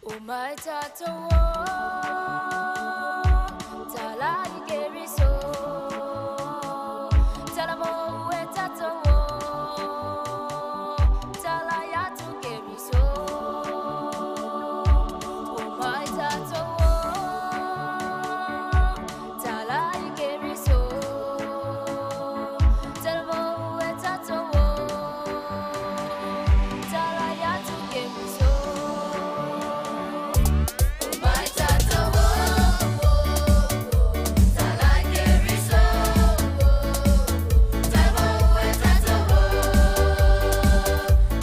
O mai tātou o, tala i keriso. Tala mo e tātou o, tala i atu keriso. O mai tātou o, tala i keriso. Tala mo e tātou o, tala i atu keriso. O mai tātou o, tala i keriso. Tala mo e tātou o,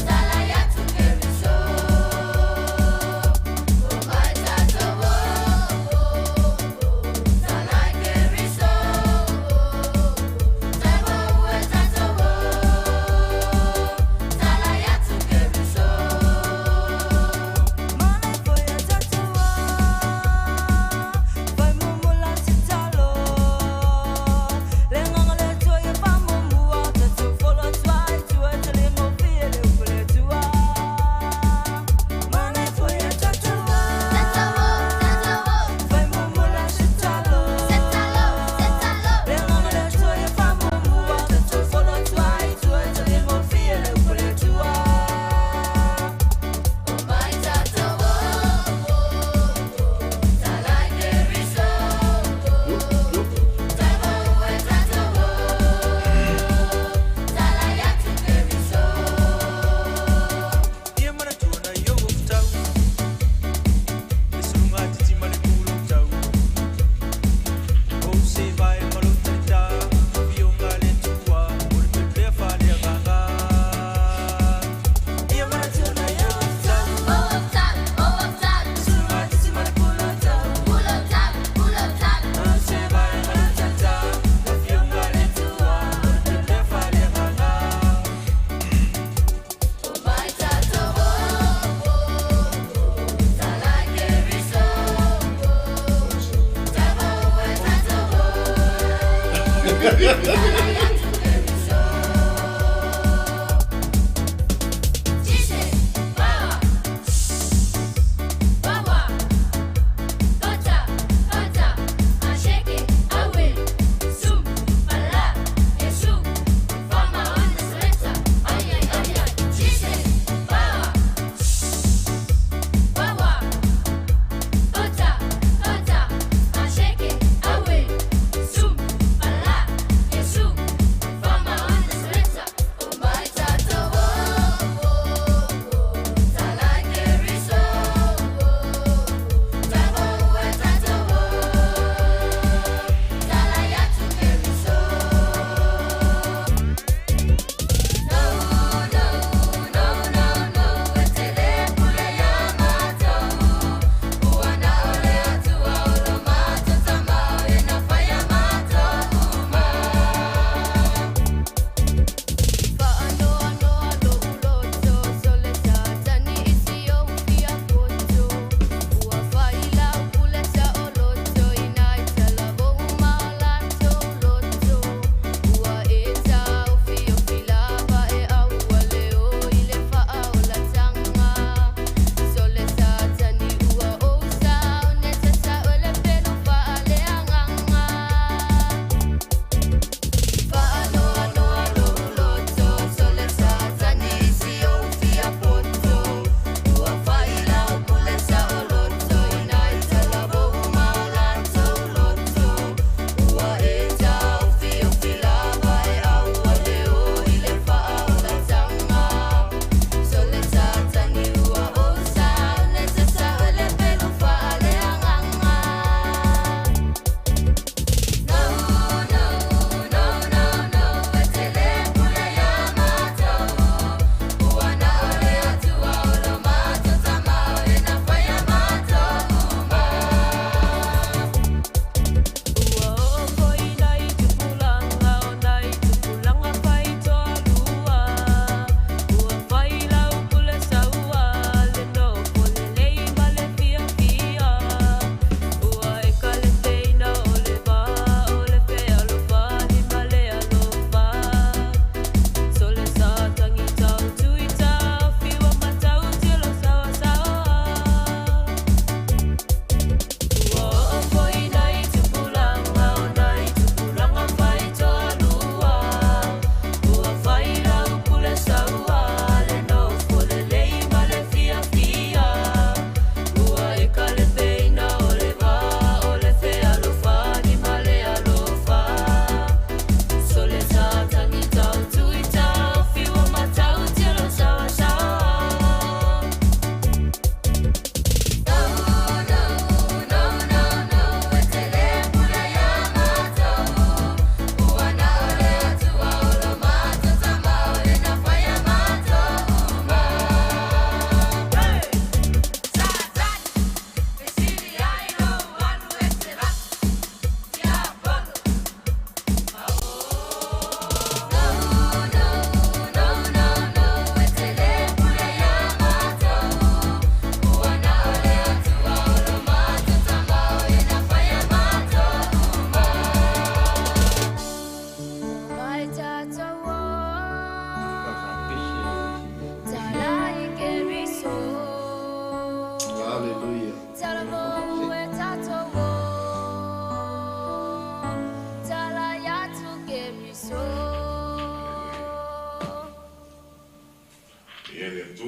tala i atu keriso. O mai tātou o, tala i keriso. Tala mo e tātou o, tala i atu keriso. Mana foi a tatua, vai mumula sitalo. Lenga le tua ye fa mumua, tatu folo tua tua tele mo fiele upule tua. Mana foi a tatua, vai mumula sitalo. Lenga le tua ye fa mumua, tatu folo tua tua tele mo fiele upule tua. O mai tātou o, tala i keriso. Tala mo e tātou o, tala i atu keriso. Ia manatua na iogo tau E sunga titi ma le pulo tau O se vai ma lo tata Fionga le tua O le pepe fa le gaga Ia manatua na iogo tau Sunga titi ma le pulo tau O se vai ma lo tata Fionga le tua O le pepe fa le gaga O mai tātou o, tala i keriso. Tala mo e tātou o, tala i atu keriso. Jesus, power, power, Kota, kota, asheke, awe, sum, pala, Yesu, fama wa Nazareta, ay ay ay ay. Jesus, power, power, Kota, kota, asheke, awe, sum, pala, Yesu,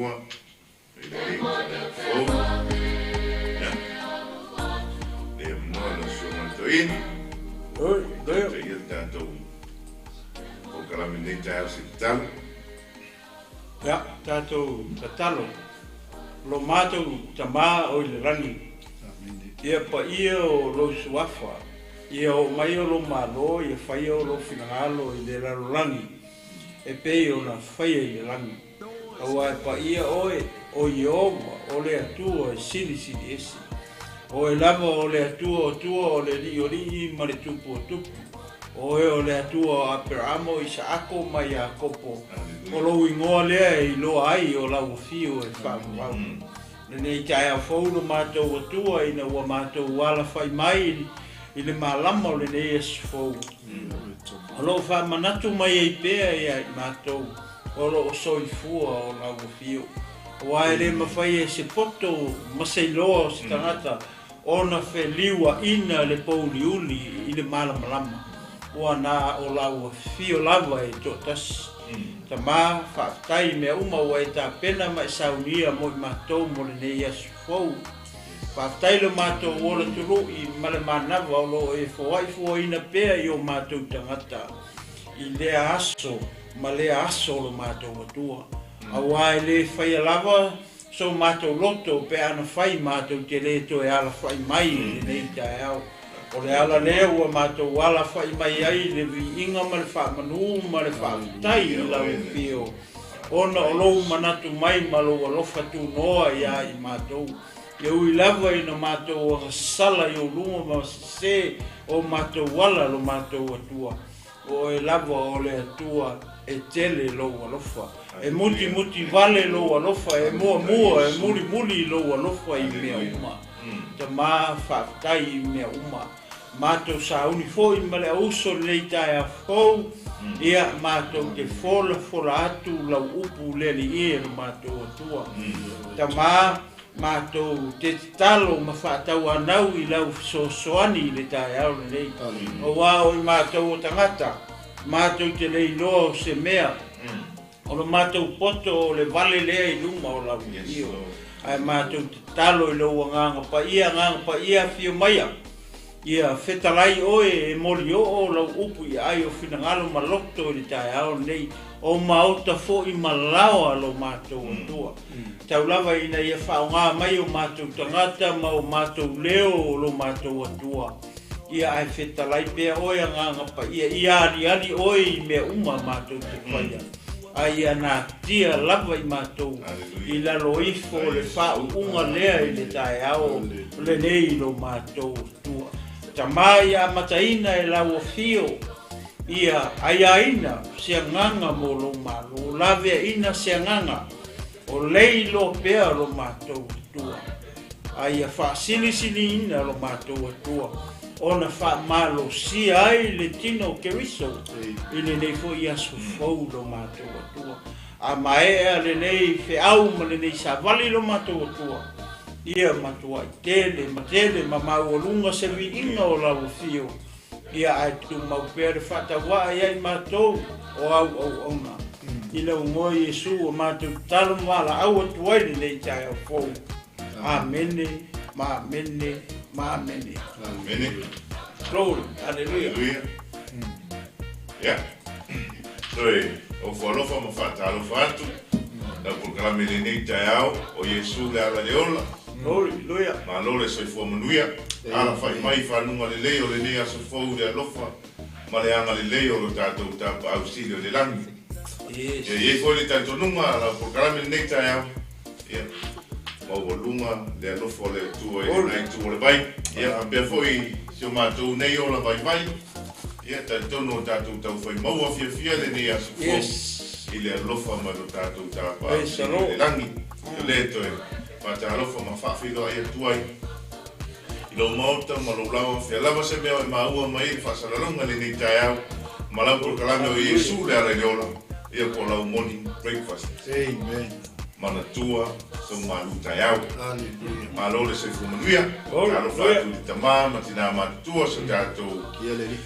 Atua i lenei taeao fou. Ia, le avanoa i lau Susuga i le Toeaina, taitaia le tatou polokalame i lenei taeao se i tatalo. Ia, tatou tatalo. Lo matou Tama o i le lagi, ia paia o lou suafa, ia oo mai o lou Malo, ia faia o lou finagalo i le lalolagi e pei ona faia i le lagi. Aua e paia oe, o Ieova, o le Atua e silisili ese. O oe lava o le Atua o Atua, o le Alii o alii ma le Tupu o tupu. O oe o le Atua o Aperaamo, o Isaako ma Iakopo. O lou igoa lea e iloa ai o lau afio e faavavau. Lenei taeao fou lo matou Atua ina ua matou alafai mai i le malama o lenei aso fou. O lo o faamanatu mai ai pea ia i matou o lo o soifua o lau afio. Aua e le mafai e se poto ma se iloa o se tagata ona feliuaina le pouliuli i le malamalama. Ua na o lau afio lava e toatasi. Tama, faafetai i mea uma ua e tapena ma e saunia mo i matou mo lenei aso fou. Faafetai lo matou ola tului ma le manava o lo o e foai fuaina pea i o matou tagata i lea aso ma lea aso o lo matou Atua. Aua e le faia lava so matou loto pe ana fai matou te le toe alafai mai i lenei taeao. O le ala lea ua matou alafai mai ai le viiga ma le faamanu ma le faafetai i lau afio, ona o lou manatu mai ma lou alofa tunoa ia i matou. E ui lava ina matou agasala i ou luma ma sese o matou ala lo matou Atua. O oe lava o le Atua e tele lou alofa. E mutimuti vale lou alofa, e muamua, e mulimuli lou alofa i mea uma. Tama, faafetai i mea uma. Matou sauni foi ma le auso lenei taeao fou, ia matou te folafola atu lau upu le alii e lo matou Atua. Tama, matou te tatalo ma faatauanau i lau fesoasoani i le taeao lenei. Aua o i matou o tagata, matou te le iloa o se mea, o lo matou poto o le vale lea i luma o lau afio. Ae matou tatalo i lou agaga paia, agaga paia afio maia. Ia fetalai oe e molioo lau upu i aai o finagalo ma loto i le taeao lenei, o maota foi ma laoa lo matou Atua. Tau lava ina ia faaaoga mai o matou tagata ma o matou leo o lo matou Atua. Ia ae fetalai pea oe agaga paia, ia aliali oe i mea uma matou te faia. Ae ia natia lava i matou i lalo ifo o le faauuga lea i le taeao lenei i lo matou Atua. Tama ia amataina e lau afio, ia aiaina se agaga mo lou Malo, laveaina se agaga o le iloa pea lo matou Atua, a ia faasilisiliina lo matou Atua, ona faamalosia ai le tino o Keriso i lenei foi aso fou lo matou Atua. A maea lenei feau ma lenei savali lo matou Atua, ia matuai tele ma tele ma maualuga se viiga o lau afio, ia ae tumau pea le faatauaa ia i matou o au auauna. I lau igoa Iesu o matou tatalo ma valaau atu ai lenei taeao fou. Amene ma amene ma amene. Amene. Glory. Hallelujah. Hallelujah. Ia, toe ofo alofa ma faatalofa atu lau polokalame i lenei taeao o Iesu le ala le ola. Glory. Hallelujah. Malo le soifua manuia, alafai mai i faguga lelei o lenei aso fou i le alofa ma le agalelei o lo tatou Tapaau Sili o le lagi. Yes. Ia i ai foi le talitonuga lau polokalame i lenei taeao, ia, maualuga le alofa o le Atua i lena itu o le vai. Ia, faapea foi si o matou nei ola vaivai, ia, talitonu o tatou taufai maua fiafia lenei aso fou Yes. i le alofa ma lo tatou Tapaau Praise the Sili o le Lord. lagi. O lea toe faatalofa ma faafeiloai atu ai i lou maota ma lou laoa fea lava se mea o e maua mai ai le faasalalauga lenei taeao ma lau polokalame o Iesu le ala i le ola, ia po o lau morning breakfast. Amen. Manatua sau malu taeao. Hallelujah. Malo le soifua manuia. Glory. Talofa atu i le tama ma tina matutua so tatou Ia le alii.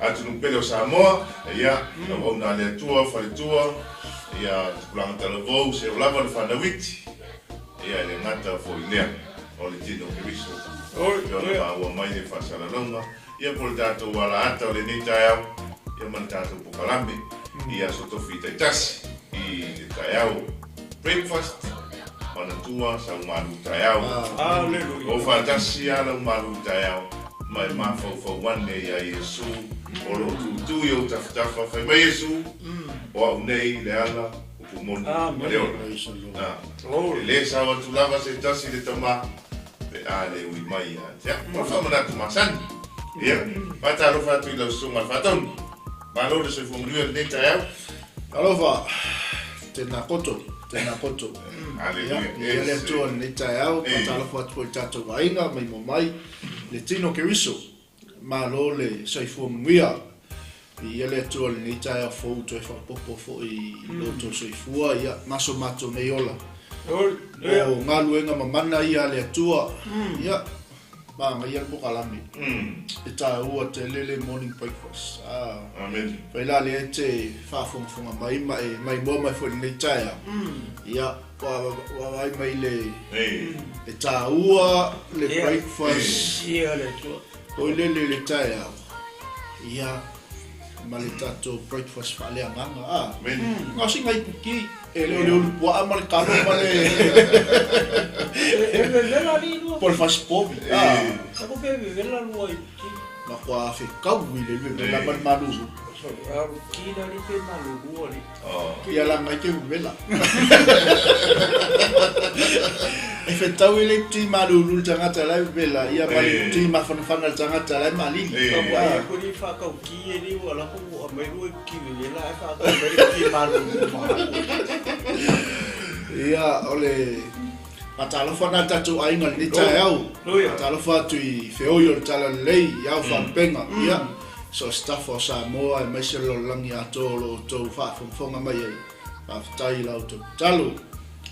atunuu pele o Samoa, ia, auauna a le Atua, faletua, Ia, tupulaga talavou, seia lava le fanau iti. Ia, e le gata foi i lea, o le tino o Keriso. E pei ona maua mai le faasalalauga, ia po o le tatou alaata o lenei taeao, ia ma le tatou pokalame i aso tofi taitasi i le taeao breakfast, manatua sau malu taeao. O faatasi a lau malu taeao ma e mafaufau ane ia Iesu o lo o tutu i ou tafatafa. Fai mai Iesu, O au nei le ala, upu moni ma le ola. E le sao atu lava se tasi i le Tama pe a le ui mai ia te au. O le faamanatu masani. Ia, faatalofa atu i lau Susuga i le Faatonu. Malo le soifua manuia i lenei taeao. Alofa, tēnā koutou, tēnā koutou. Aleluia. Ia, ia le Atua i lenei taeao, faatalofa atu foi i le tatou aiga mai mua mai, le tino Keriso. Malo le soifua manuia. Viia le Atua i lenei taeao fou toe faaopoopo foi i lo outou soifua, ia, ma so matou nei ola. O galuega mamana ia a le Atua, ia, manaia le pokalame. E taua tele le morning breakfast. Amen. Fai la lea e te faafogafoga mai ma e maimoa mai foi i lenei taeao, ia, ua vaai mai le e taua le breakfast. Ia le Atua. Oi lele i le taeao, ia, ma le tatou breakfast faaleagaga, a. Amen. Na o sina ipuki, e le o le ulu puaa ma le kalo ma le E vevela alii lua. Po o le fasipovi, a. Ako pe vevela lua ipuki. Na kua fekau i le vevela ma le malulu. Sorry, a ki la li pe malulu alii. Ia laga ai ke vevela. E fetau i le iputi malulu le tagata la e vevela, ia ma le iputi mafanafana le tagata la e malili. Ka ua ia koe li whakau ki e li ua lako ua mai lua iputi vevela ae whakau mai le ki malulu ma. Ia, o le faatalofa lena i le tatou aiga i lenei taeao. Faatalofa atu i feoi o le Talalelei, i ao faalupega. Ia, so o se tafa o Samoa aemaise le lalolagi atoa o lo outou faafogafoga mai ai. Faafetai i la outou tatalo.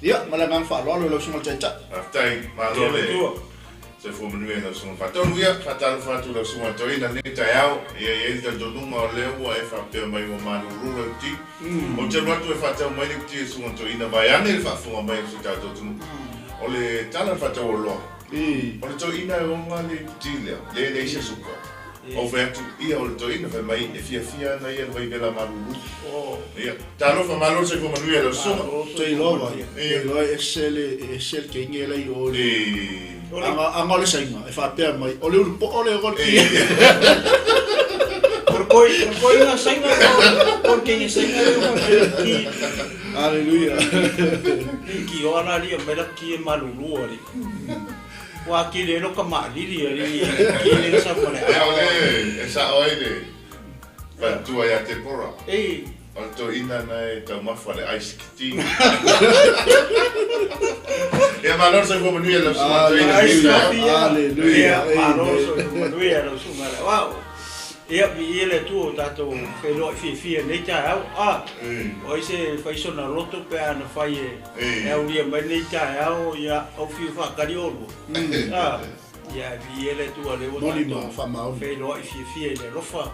Ia, ma le agaga faaaloalo i lau Susuga i le Taitai. Faafetai, malo le soifua manuia i lau Susuga Faatonu. Ia, faatalofa atu i lau Susuga Toeaina i lenei taeao. Ia, e i ai le talitonuga o lea ua e faapea mai ua malulu lau ti. Ou te alu atu e faatau mai le ti e Susuga Toeaina vaeane le faafofoga mai o si o tatou atunuu. O le tala le faataualoa, o le toeaina e oga le ti lea, lea e leai se suka. Ou fai atu, ia o le toeaina, fai mai e fiafia ana ia i le vaivela malulu. Ia, talofa malo le soifua manuia i lau susuga. Te iloa vai, te iloa e ese le, e ese le keinge la i o le. Aga, aga o le sainga, e faapea mai, o le ulu po'o le o le ki. O le koi, o le koi nga sainga, o le keinge sainga le o le ki. Hallelujah. Ki o ana lia mai la ki e malulu ali. Ua atili ai lou kamaalili alii e le sa ma le Ea o le e sao ai le faletua ia Tepora. O le toeaina na e taumafa le ice tea. Ia malo le soifua manuia i lau susuga toeaina. Ice coffee ia. Hallelujah. Ia malo le soifua manuia i lau susuga. Wow. Ia, viia le Atua ua tatou feiloai fiafia i lenei taeao. A, o ai se fai sona loto pe a na fai e aulia mai lenei taeao, ia, au fiu faatali oulua. A, ia, viia le Atua lea ua tatou feiloai fiafia i le alofa,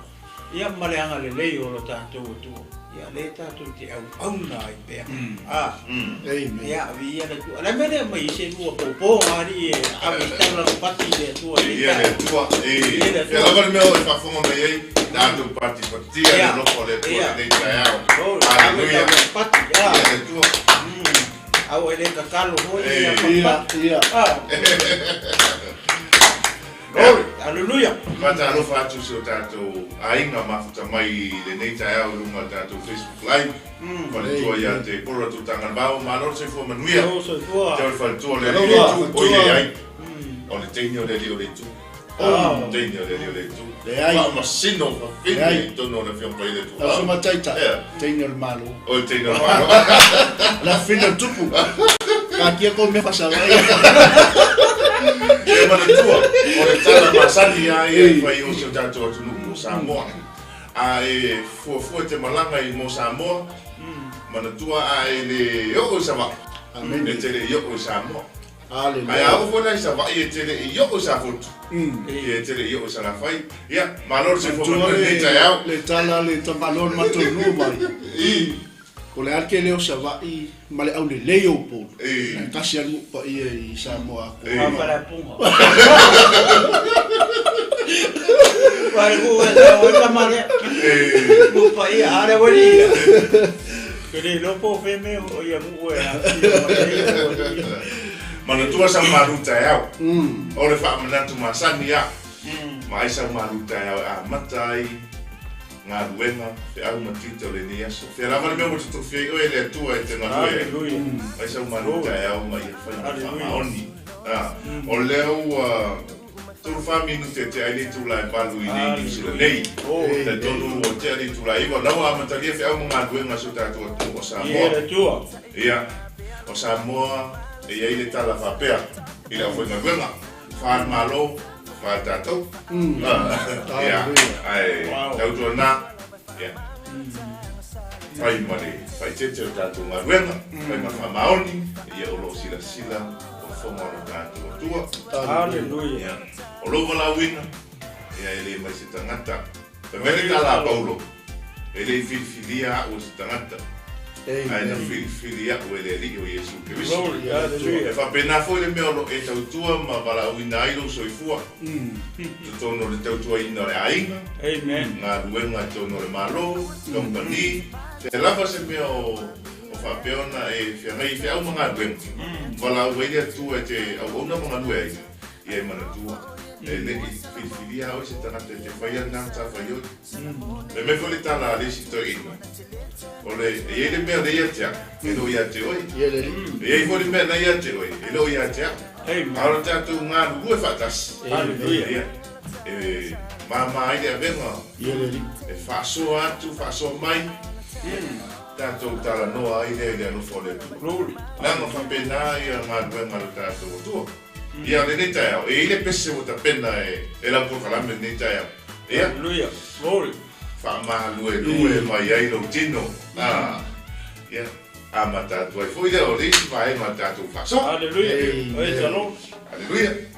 ia, ma le agalelei o lo tatou Atua. Ia, lea tatou te auauna ai pea. A, ia, viia le Atua. O le a le mea lea aumai ai se lua pōpō a alii e ave i tala le pati i le Atua i Viia le Atua. Viia le Atua. Ia lava le mea o e faafofoga mai ai, tatou patipatia le alofa o le Atua i lenei taeao. Ave Haleluia. tala le pati. Viia le Atua. Au e le tatalo foi ia patipati. Ia, ia. Glory. Haleluia. Faatalofa atu i si o tatou aiga mafuta mai i lenei taeao i luga o le tatou Facebook Live. Faletua ia te Pora Tutagalevao, malo le soifua manuia. Malo le soifua. Te o le faletua o le alii o le itu, oi leai. O le teine o le alii o le itu. O le teine o le alii o le itu. Leai. Faamasino fafine i totonu o le Afioga Paia i le Atua. Lau Susuga Taita, teine o le Malo. O le teine o le Malo. La fafine o le Tupu. Taatia kou mea faasavaii. E manatua, o le tala masani lava ia e fai o si o tatou atunuu o Samoa. A e fuafua e te malaga i mo Samoa, manatua a e le oo i Savaii, e te le i oo i Samoa. Ae a oo foi la i Savaii e te le i oo i Safotu, ia e te le i oo i Salafai. Ia, malo le soifua manuia i lenei taeao. Le tala a le tamaloa o le matou nuu mai. Ko le a le tele o Savaii ma le aulelei o Upolu, ae tasi lava le nuu paia i Samoa atoa. Faleapuga. Faleapuga e sao ai tama lea. Nuu paia, a lea ua ia. Ke le iloa po o fea mea o ia nuu e afifio mai ai o ia. Manatua sau malu taeao. O le faamanatu masani a. Ma ai sau malu taeao e amata ai galuega, feau ma tiute o lenei aso. Fea lava le mea ua totofia ai oe e le Atua e te galue ai, fai sau malu taeao ma ia fai ma faamaoni. O lea ua 34 minute e tea ai le itula e 8 i inei i Niu Sila nei. Talitonu ua tea le itula e 9, o la ua amatalia feau ma galuega a si o tatou atunuu o Samoa. Ia, o Samoa e i ai le tala faapea i le aufaigaluega. Fa le Malo, fa le tatou. Ia, ae tautuana, ia, fai ma le faaeteete o le tatou galuega, fai ma le faamaoni, ia o lo o silasila fofoga o lo tatou Atua. Haleluia. Ia, o lou valaauina, ia e le mai se tagata. Fai mai le tala a Paulo, E le i filifilia au e se tagata, ae na filifili au e le Alii o Iesu Keriso. E faapena foi le mea o lo o e tautua ma valaauina ai lou soifua i totonu o le tautuaina o le aiga, galuega i totonu o le Malo, kamupani, fea lava se mea o faapea ona e feagai i feau ma galuega, valaau ai le Atua e te auauna ma galue ai. Ia e manatua, e le i filifilia oe se tagata e te faia lena matafaioi. Fai mai foi le tala a le isi toeaina, o le, e i ai le mea lea ia te au, e le o ia te oe. E i ai foi le mea na ia te oe, e le o ia te au. A o le tatou galulue faatasi, ia, e mama ai le avega, e faasoa atu, faasoa mai, tatou talanoa ai lea i le alofa o le Atua. Leaga faapena ia galuega a le tatou Atua. Ia, lenei taeao, e i ai le pese ua tapena e lau polokalame lenei taeao. Ia. Hallelujah. Glory. Faamaluelue mai ai lou tino. A, ia, amata atu ai foi lea o le isi vaega o le tatou faasoa. Hallelujah. Praise the Lord. Hallelujah.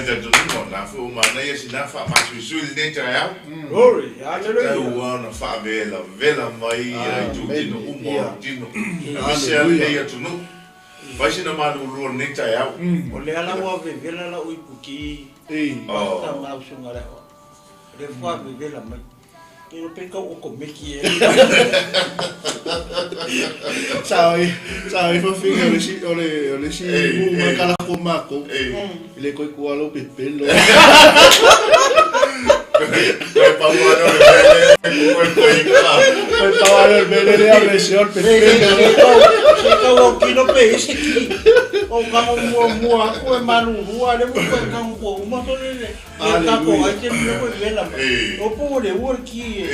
talitonuga o lena foi ua manaia sina faamasuisui i lenei taeao. Glory, Tau hallelujah. lava ona faavelavela mai ia itutino Amene. uma o Ia. lou tino, aemaise lava lenei Haleluia. atunuu. Fai sina malulua i lenei taeao. O lea la ua vevela la'u ipuki Ei. pasta Oh. ma lau susuga le aoao. O lea faatoa vevela mai. Ilo pe tau okomeki e. Sa ai, sa ai fafiga o le si o le o le si Ei, mu ma ei. kala ko mako. Ei. I le koi kua lo pepelo. Toe pau lava o le mea lea, koe koe ka. Koe pau ale o le mea lea o le se o le pepelo. Se tau au kino pe ese ki. O kago mua mua aku e malulua le mu koe kago kua uma tole le. Le kako ai te mea koe vela mai. Ei. O po le ua le ki e.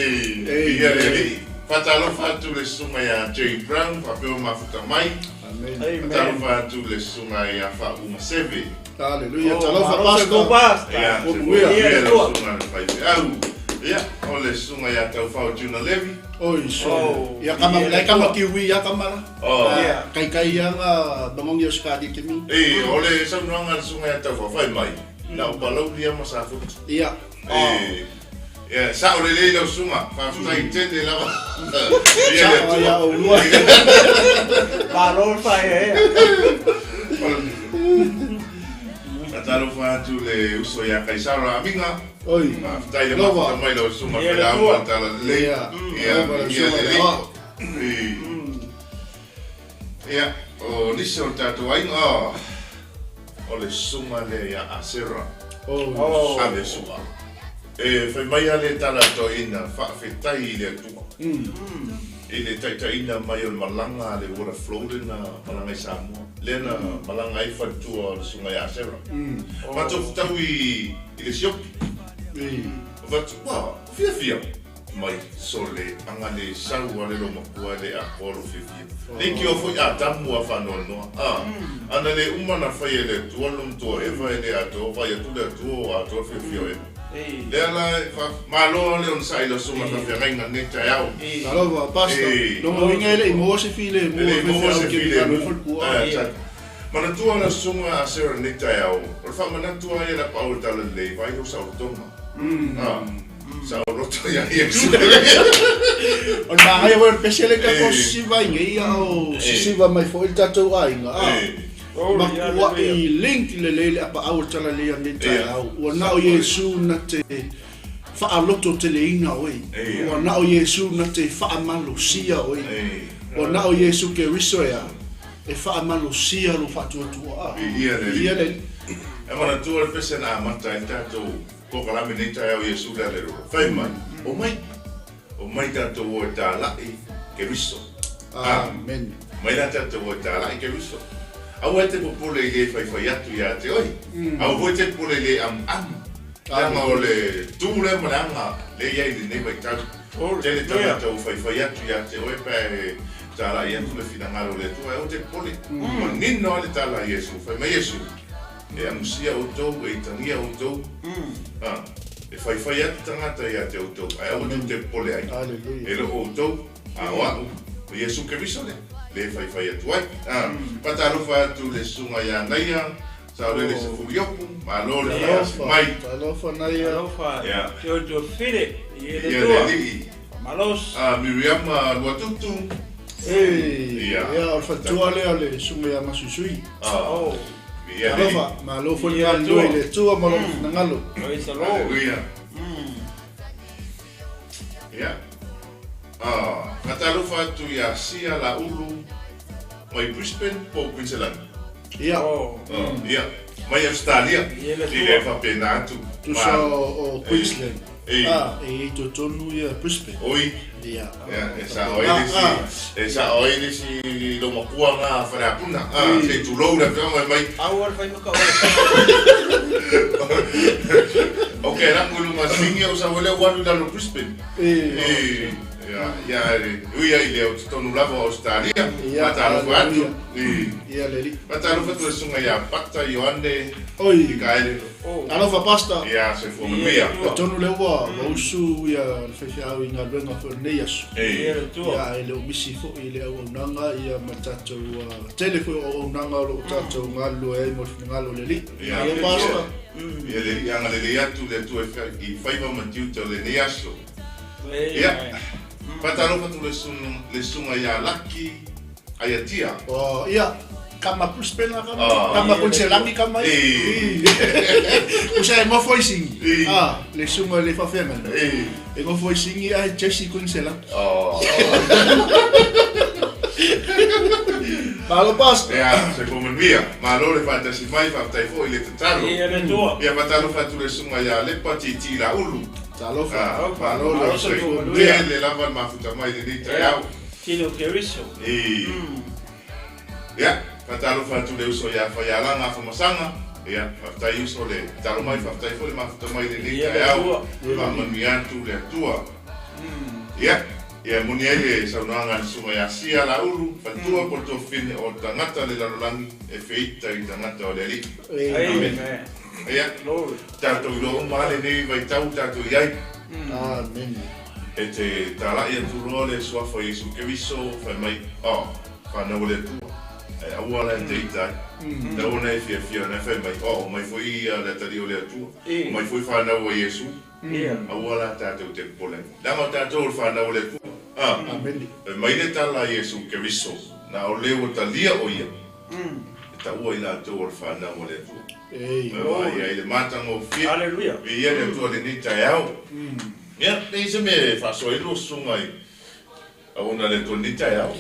Ei, ia le alii. Faatalofa atu le susuga ia Jay Brown faapea ua mafuta mai. Amen. Amen. Faatalofa atu le susuga ia Faauu Maseve. Hallelujah. Oh, Talofa malo se pastor. basta. Ia, Ua se manuia. manuia Ia, le tua. susuga le faifeau. Ia, o le susuga ia Taufao Juna Levi. Oi so. Oh, Ia kama ia lai kama tua. kiwi ia kama la. Oh. Ia. Kai kai ia nga bangongi o skadi te mi. Ei, o le saunoaga a le susuga ia Taufao fai mai. Na o Palauli ia ma Safotu. Ia. Ei, ia, sao lelei lau susuga. Faafetai tele lava. Ia le Sa ia Atua. o lua. Malo le faeaea. Faatalofa atu le uso ia Kaisara Amiga. Oi. Faafetai le Lova. mafuta mai lau susuga Ia le failauga Atua. le talalelei. Ia. Ia, Lova le ia susuga lelei. le aoao. Ei. Ia, o nisi o le tatou aiga, oh, o le susuga lea ia Asera. Oi. Oh. Ave su'a. E fai mai lava le tala toeaina, faafetai i le Atua. I le taitaiina mai o le malaga a le water flow lena malaga i Samoa. Lea na malaga ai faletua o le susuga ia Asera. Matou fetau i i le sioki. Ei. O fatu, ua, o fiafia. Mai sole aga le sau a le lou makua e le atoa lou fiafia. Le ikioa foi Atamu a faanoanoa. A, ana le uma na fai e le Atua le matua Eva e le atoa, vaai atu le Atua ua atoa le fiafia o Eva. Ei. Lea la e fa, malo le onosai i lau susuga faafeagaiga lenei taeao. Ei. Talofa pastor. Ei. Lona uiga e le i maua se filemu E le e i maua faifeau se ke filemu. mikalo e faletua. Ah, exact. Manatua lau susuga a Sarah lenei taeao, o le faamanatu lava ia le apaau i le talalelei, vaai lou saolotoga. Ah, saoloto ia Iesu. O le magaia foi o le pese le tatou Ei. sisiva i nei a o Ei. sisiva mai foi le tatou aiga. A. Ei. Glory, Ma ua hallelujah. i link lelei le apaau o le talalelei lenei Ia. taeao. Ua na o Iesu na te faaloto teleina oe. Ia. Ua na o Iesu na te faamalosia oe. Ei. Ua na o Iesu Keriso ea e faamalosia lou faatuatua. A. Ia le alii. Ia le alii. E manatua le pese na amata ai le tatou polokalame nei taeao Iesu le alelolo. Fai mai, o mai, o mai tatou o e tāla'i Keriso. Ah, Amen. mai la tatou o e tāla'i Keriso. Aua e te popole i le faifai atu ia te oe. Aua foi te popole i le amuamu. Leaga o le tū lea ma le aga lea i ai i lenei vaitau. Tele tagata ua faifai atu ia te oe pe a tāla'i atu le finagalo o le Atua, aua te popole. Manino lava le tala a Iesu. Fai mai Iesu, e amusia outou, e itagia outou. Ah, e faifai atu tagata ia te outou, ae aua tou te popole ai. Hallelujah. E le o outou, a o a'u, o Iesu Keriso lea, le faifai atu ai. Ah, faatalofa atu le susuga ia Naia, Saolele Sefuliopu, malo le faatasi mai. Talofa Naia. Alofa. Ia. Te o file. Ia le Ia le tua. alii. Malos. Ah, Miriama Luatutu. Ei. Ia. Ia o le faletua lea o le susuga ia Masuisui. Ah, Oh. ia le alii. Talofa, malo foi le Ia galulue i Atua. le Atua ma lona finagalo. Praise the Lord. Hallelujah. Ia. Ah, faatalofa atu ia Sia Laulu mai Brisbane po o Queensland. Ia. Oh. Ah, ia, mai Australia. Ia le I Atua. le faapena atu. Tusa Malo. o Queensland. Ei. A, e i totonu ia Brisbane. Oi. Ia. Ia, e sao ai le isi, e sao ai le isi lou makua ga faleapuna. Ah, se i tulou le afioga mai. Aua le fai ma ka oe. Ok, la ku i luga swingi au sa oe lea ua alu i lalo o Brisbane. Ei. E, Ia, ia, ui ai le o totonu lava o Australia. Ia, Faatalofa atu. hallelujah. Ia le alii. Faatalofa atu le susuga ia Pata Ioane Oi. Mikaele. Alofa Pastor. Ia, soifua manuia. Atonu lea ua usu ia le faifeau i galuega foi o lenei aso. Ei. Ia, e le o misi foi i le auaunaga ia ma le tatou tele foi o auaunaga o loo tatou galulue ai mo le finagalo o le Alii. Ia, Alo Pastor. Ia le Alii agalelei atu le Atua i faiva ma tiute o lenei aso. Ia, faatalofa atu le susuga ia Laki Aiatia. Oh, ia, kama Brisbane la kama. Ah. Kama Kunselangi kama. Ei. Usa e ngofo i singi. Ei. Ah, le susuga le faafeagai. Ei. E ngofo i singi ai Jesse Kunselangi. Oh. Malo Pastor. Ia, soifua manuia. Malo le faatasi mai, faafetai foi i le tatalo. Ia, faatalofa atu le susuga ia Lepa Titi Laulu. Talofa. Ah, Malo malo le soifua soifua manuia. le lava le mafuta mai lenei taeao. Tino Keriso. Ei. Ia, faatalofa atu le uso ia Faialaga Afamasaga. Ia, faafetai uso le tatalo mai, faafetai foi le mafuta mai lenei Ia, le taeao. Atua. Faamanuia atu le Atua. Ia, ia moni ai le saunoaga a le susuga ia Sia Laulu, faletua po le tofine o tagata le lalolagi e feita i tagata o le Alii. Ei. Amen. Ia, Glory. tatou iloa uma lava lenei vaitau tatou i ai. Amen. E te talai atu loa le suafa o Iesu Keriso, fai mai, oh, whanau o le Atua. E aua la e te ita ai. Lau ona e fiafia ona e fai mai, oh, o mai foi le atali o le Atua. O mai foi whanau o Iesu. Aua la tātou te popole. Leaga o tātou o le whanau o le Atua. Ah, Amen. e mai le tala a Iesu Keriso, na o leo talia o ia. E taua i latou o le whanau o le Atua. Ei. E vai ai le matanga o fia. Hallelujah. Viia le Atua lenei taeao. Ia, nei se mea e faasoa ai lou susuga i auauna le Atua lenei taeao.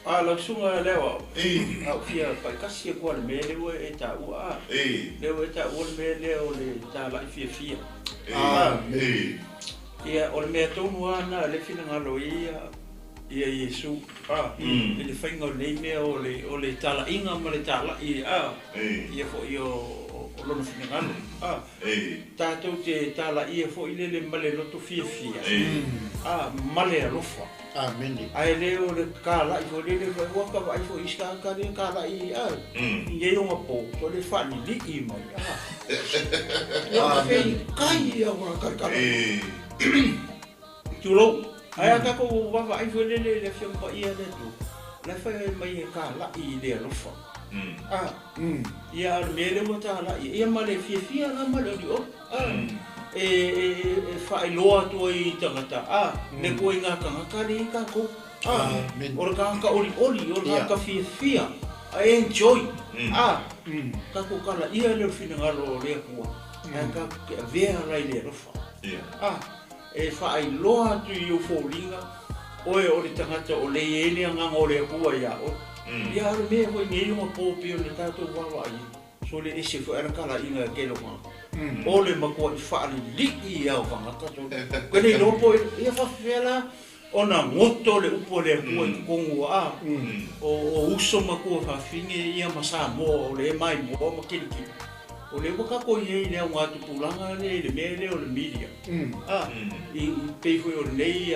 A lau susuga lea o Ei, au fia faitasi aku a le mea lea ua e taua a. ei, Lea ua e taua le mea lea o le talai fiafia. ei, ei, Ia, o le mea tonu lava na le finagalo ai ia ia Iesu a i le faiga o lenei mea o le talaiga ma le talai a. ei, Ia foi o lona finagalo a. ei, Tatou te talaia foi lele ma le loto fiafia. ei, A, ma le alofa. Amen. Ae le o le kalai foi lele foi ua ka vaai foi i ka ka le kalai a. I ei o ngā pō, to le whaalili'i mai a. Ua fei kai ia ua ka ka. ei, Tulou. Ai a kako wawa ai foi lele le fia pa ia le tu. Le fai ai mai e kalai i le alofa. A. Ia o le mea le ua talai. Ia ma le fiafia la ma le oli o. A. E whaeloa atu ai tangata. A, le koe ngā kangaka le i kākou. A, Amen. o le kāka oli oli, o le Ia. kāka fiafia. A enjoy. A, kākou kala ia le o finagalo o le Atua. Ae kākou ke avea lai le alofa. ia, A, e whaeloa atu i o fōlinga, oe o le tangata o le e le anganga o le Atua ia oe. Ia o le mea foi nei o ngā pōpi o le tātou wawa ai. So le ese foi ana kala inga ke longa. O le makoa i whaalili'i ia o kangata. So, koe nei lopo, ia whawhela, ona ngoto le upo le Atua i kongu a. O uso makoa whawhinge ia ma Samoa o le e mai moa ma kirikiri. O le ua kako i ei lea o ngā tupulanga le, le mea lea o le media. A, i pei foi o lenei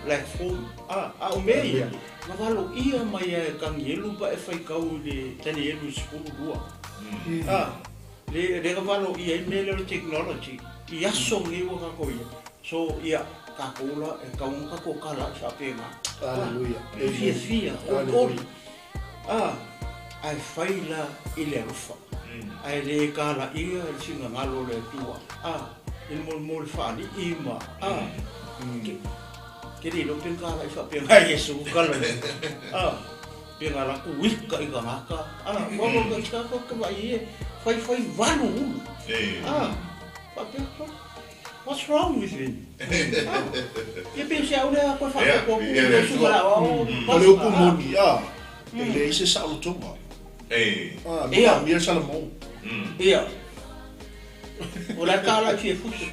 platform. A o mea ia, na walo ia mai a e kangielu pa e whaikau i le tani elu i sefulu lua. A, le ka walo ia i mea lea o le technology. I aso ngi ua kako ia. So, ia, kākou la, e kaunga kako kala i whapenga. Hallelujah. E fiafia, oli oli. A, ae fai la i le alofa. Ae le kala ia i singa ngalo le Atua. A, i le molemole whaali'i ma. A, ke le ilo peng kala i whapenga Iesu kala ni. A, penga la ku wika i ka ngaka. A, wawa ka tika ka ka vai e, whai whai walu ulu. ei, A, whapea, what's wrong with him? A, ia pe se au lea koe whapea koe Ia, ku ia, Iesu kala, o, O le upu moni, a. E le i se saolotoga. ei, A, Ia. mia Salomon. Ia. O la kala i fia fusu.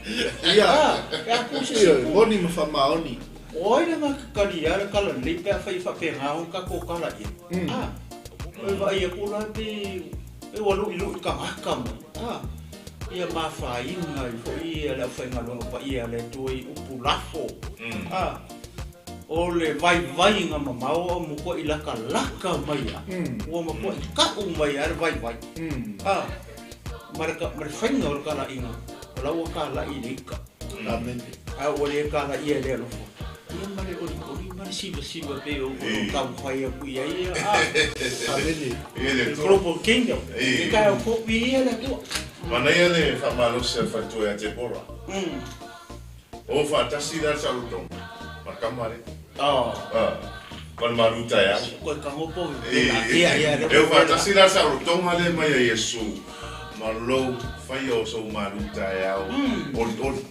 Ia. A, e a ku se Ia, se ku. moni ma whamaoni. Oi le ngā kakari ia, le kala lei pea whai whapea ngā hong kako kala ia. A, oi vai ia kula pe, e ua lui lui ka ngaka mai. A, ia mawhainga i fo ia le au whainga longa pa ia le tui upu lafo. A, O le vaivaiga mamao a matuaʻi lakalaka mai a ua matuaʻi kaʻu mai a le vaivai a ma le ma le faiga o le kalaʻiga o la ua kalaʻi i le ika. Amene. A ua lē kalaʻia e le alofa ia ma le ʻoliʻoli ma le sivasiva pei o o taumafai aku i ai ia a. Amene. Ia le Le Atua. Global Kingdom e taeao fou ia le Atua. Manaia le faamalosi a le faletua ia Tepora. O faatasi la le saolotoga ma le kama lea. Ah, ma le malu taeao. Koe kagopo ia ia E o faatasi la le saolotoga lea mai a Iesu ma lou faia o sou malu taeao olioli.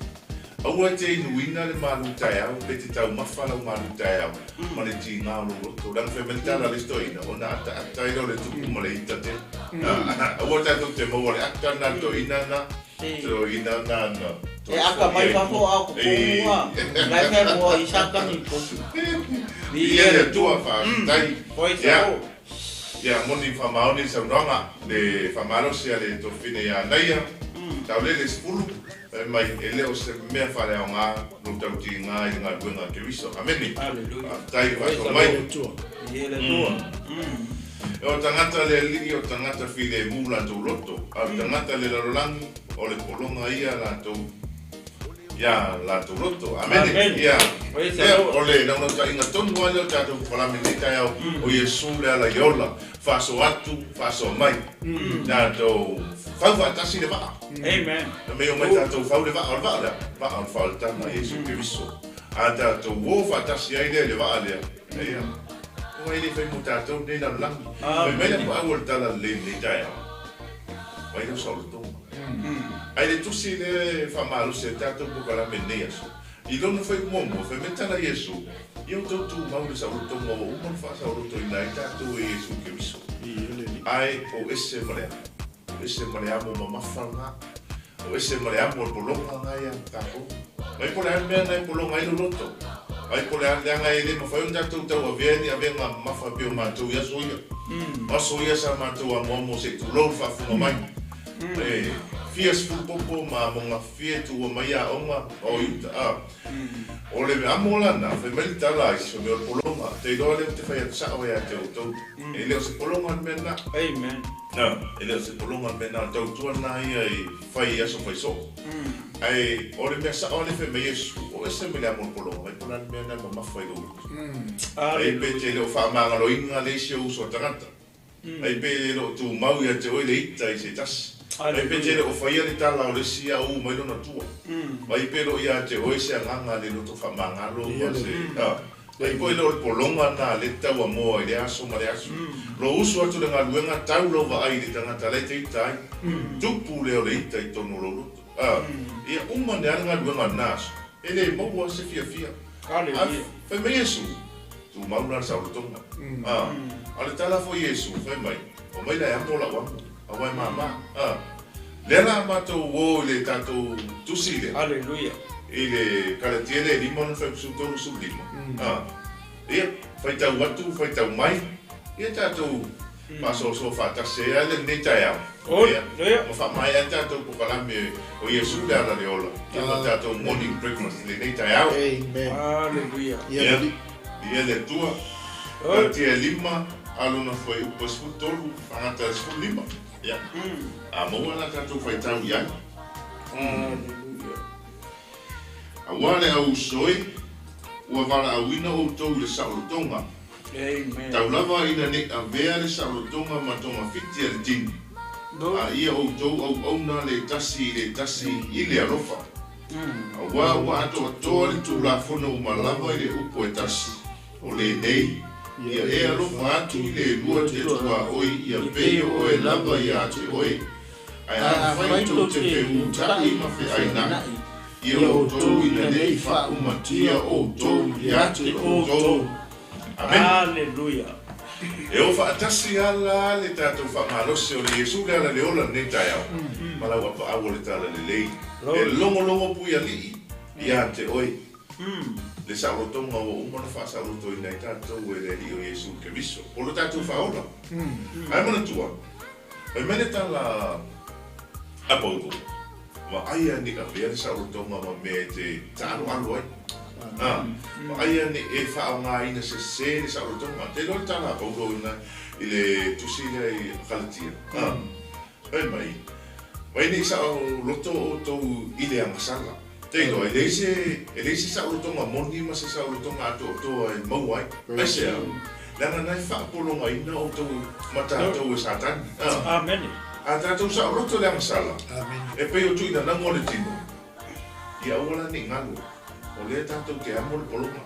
Aua e te inuina le malu taeao pe te taumafa lau malu taeao ma le tiga o lou loto. Leaga fai mai le tala a le isi toeaina, ona ataata ai lea o le tupu ma le ita tele. Aua tatou te maua le ata lena le toeaina lena, toeaina lena na E aka mai fafo a o totonu a la e fealoai i Satani i totonu. Viia le Atua, faafetai. Praise the Ia, Lord. ia moni faamaoni le saunoaga, le faamalosi a le tofine ia Naia, taulele 10, fai mai, e le o se mea faaleaoga lou tautiga i le galuega a Keriso. Amene. Hallelujah. Faafetai le Praise faasoa the mai. Lord. Atua. Viia le Atua. E o tagata le alii, o tagata filemu latou loto, a o tagata le lalolagi, o le pologa ia latou ia latou loto. Amene. Amene. Ia. Praise the Ia, Lord. o le naunautaiga tonu lava lea o tatou palame nei taeao, o Iesu le ala i ola, faasoa atu, faasoa mai. Tatou fau faatasi le vaa. Amen. Na mei o mai tatou fau le vaa, o le vaa lea, vaa o le faaolataga a Iesu Keriso. A tatou o faatasi ai lea i le vaa lea. Ia. O ai le fai mo tatou nei lalolagi. Fai mai le paau o le tala lelei lenei taeao. Mai leo saolotoga. Ai le tusi le faamalosi a tatou pokalame nei aso. I lona fai muamua, fai mai tala Iesu, ia o tau tumau le saolotoga ua uma ona faasaolotoina ai tatou e Iesu Keriso. Ia le Alii. Ae o ese ma le amo. O ese ma le amo mamafa lena. O ese ma le amo o le pologa lena ia tatou. Mai po o le a le mea na e pologa ai lou loto. Mai po o le a leaga e le mafai ona tatou tauavea ni avega mamafa pei o matou i aso ia. O aso ia sa matou amoamo se i tulou le faafofoga mai. E fia sefulu popo ma amoga fia e tuua mai aoga o i uta. A o le amo lana, fai mai le tala a isi, fai mai o le pologa. Te iloa lea ou te fai atu sao ia te outou. E le o se pologa le mea lena. Amen. E le o se pologa le mea lena, o le tautua lena ia i fai i aso faisoo. Ae o le mea sao lea e fai mai Iesu, o ese mai le amo o le pologa mai po o le a le mea lena e mamafa i lou utu. Ai pe te le o faamagaloina le isi ou uso a tagata. Ai pe le o tumau ia te oe le ita i se tasi. Ai pe te le o faia le tala o le isi a u mai lona tua. Ai pe lo ia te oe se agaga le loto faamagalo ma se. Ai po le o le pologa na le tau amoa i le aso ma le aso. Lo usu atu le galuega tau lau vaai i le tagata la e te ita ai. Tupu lea o le ita i totonu o lou loto. Ia uma ane lava le galuega o lena aso. E le maua se fiafia. Hallelujah. Fai mai Iesu, tumau la le saolotoga. A o le tala foi Iesu, fai mai, o mai la e amo lau amo, aua e māmā. Lea la a matou o i le tatou tusi lea. Hallelujah. I le Kalatia lea e 5 lona fuaiupu 35. Ia, faitau atu, faitau mai, ia tatou faasoasoa faatasi ai lava lenei taeao. Ia, ma faamaea ai tatou pokalame o Iesu le ala le ola, ia ma tatou morning breakfast i lenei taeao. Amen. Hallelujah. Ia le Alii. Ia le Atua. Kalatia e 5 a lona fuaiupu e 13 fagata e 15. Ia. A maua la tatou faitau i ai. Hallelujah. Aua le au uso e, ua valaauina outou i le saolotoga. Amen. Tau lava ina nei avea le saolotoga ma togafiti a le tino, a ia outou auauna le tasi i le tasi i le alofa. Aua ua atoatoa le Tulafono uma lava i le upu e tasi, o lenei, Ia e alofa atu i le lua te tuaoi ia pei o oe lava ia te oe. Ae afai tou te feutaʻi ma feainaʻi, ia outou ina nei faaumatia outou ia te outou. Amene. Hallelujah. E o faatasi lava la le tatou faamalosi o le Iesu le ala le ola lenei taeao, ma lau apaau o le talalelei, e logologo puialii ia te oe. Le saolotoga ua uma ona faasaolotoina ai tatou e le Alii o Iesu Keriso, o lo tatou Faaola. Ae manatua, fai mai le tala a Paulo, Vaai a ni avea le saolotoga ma mea e te taaloalo ai. Vaaia ne i e faaaogāina sesē le saolotoga. Ou te iloa le tala a Paulo i ina i le tusi lea i Kalatia, fai mai, Vai ne i saoloto outou i le agasala. Te iloa, e leai se, e leai se saolotoga moni ma se saolotoga atoatoa e maua ai. Aisea? Leaga na e faapologaina outou ma tatou e Satani. Amene. A tatou saoloto i le agasala, e pei o tuuinanaga o le tino, ia aua la ne i galo, o lea tatou te amo le pologa.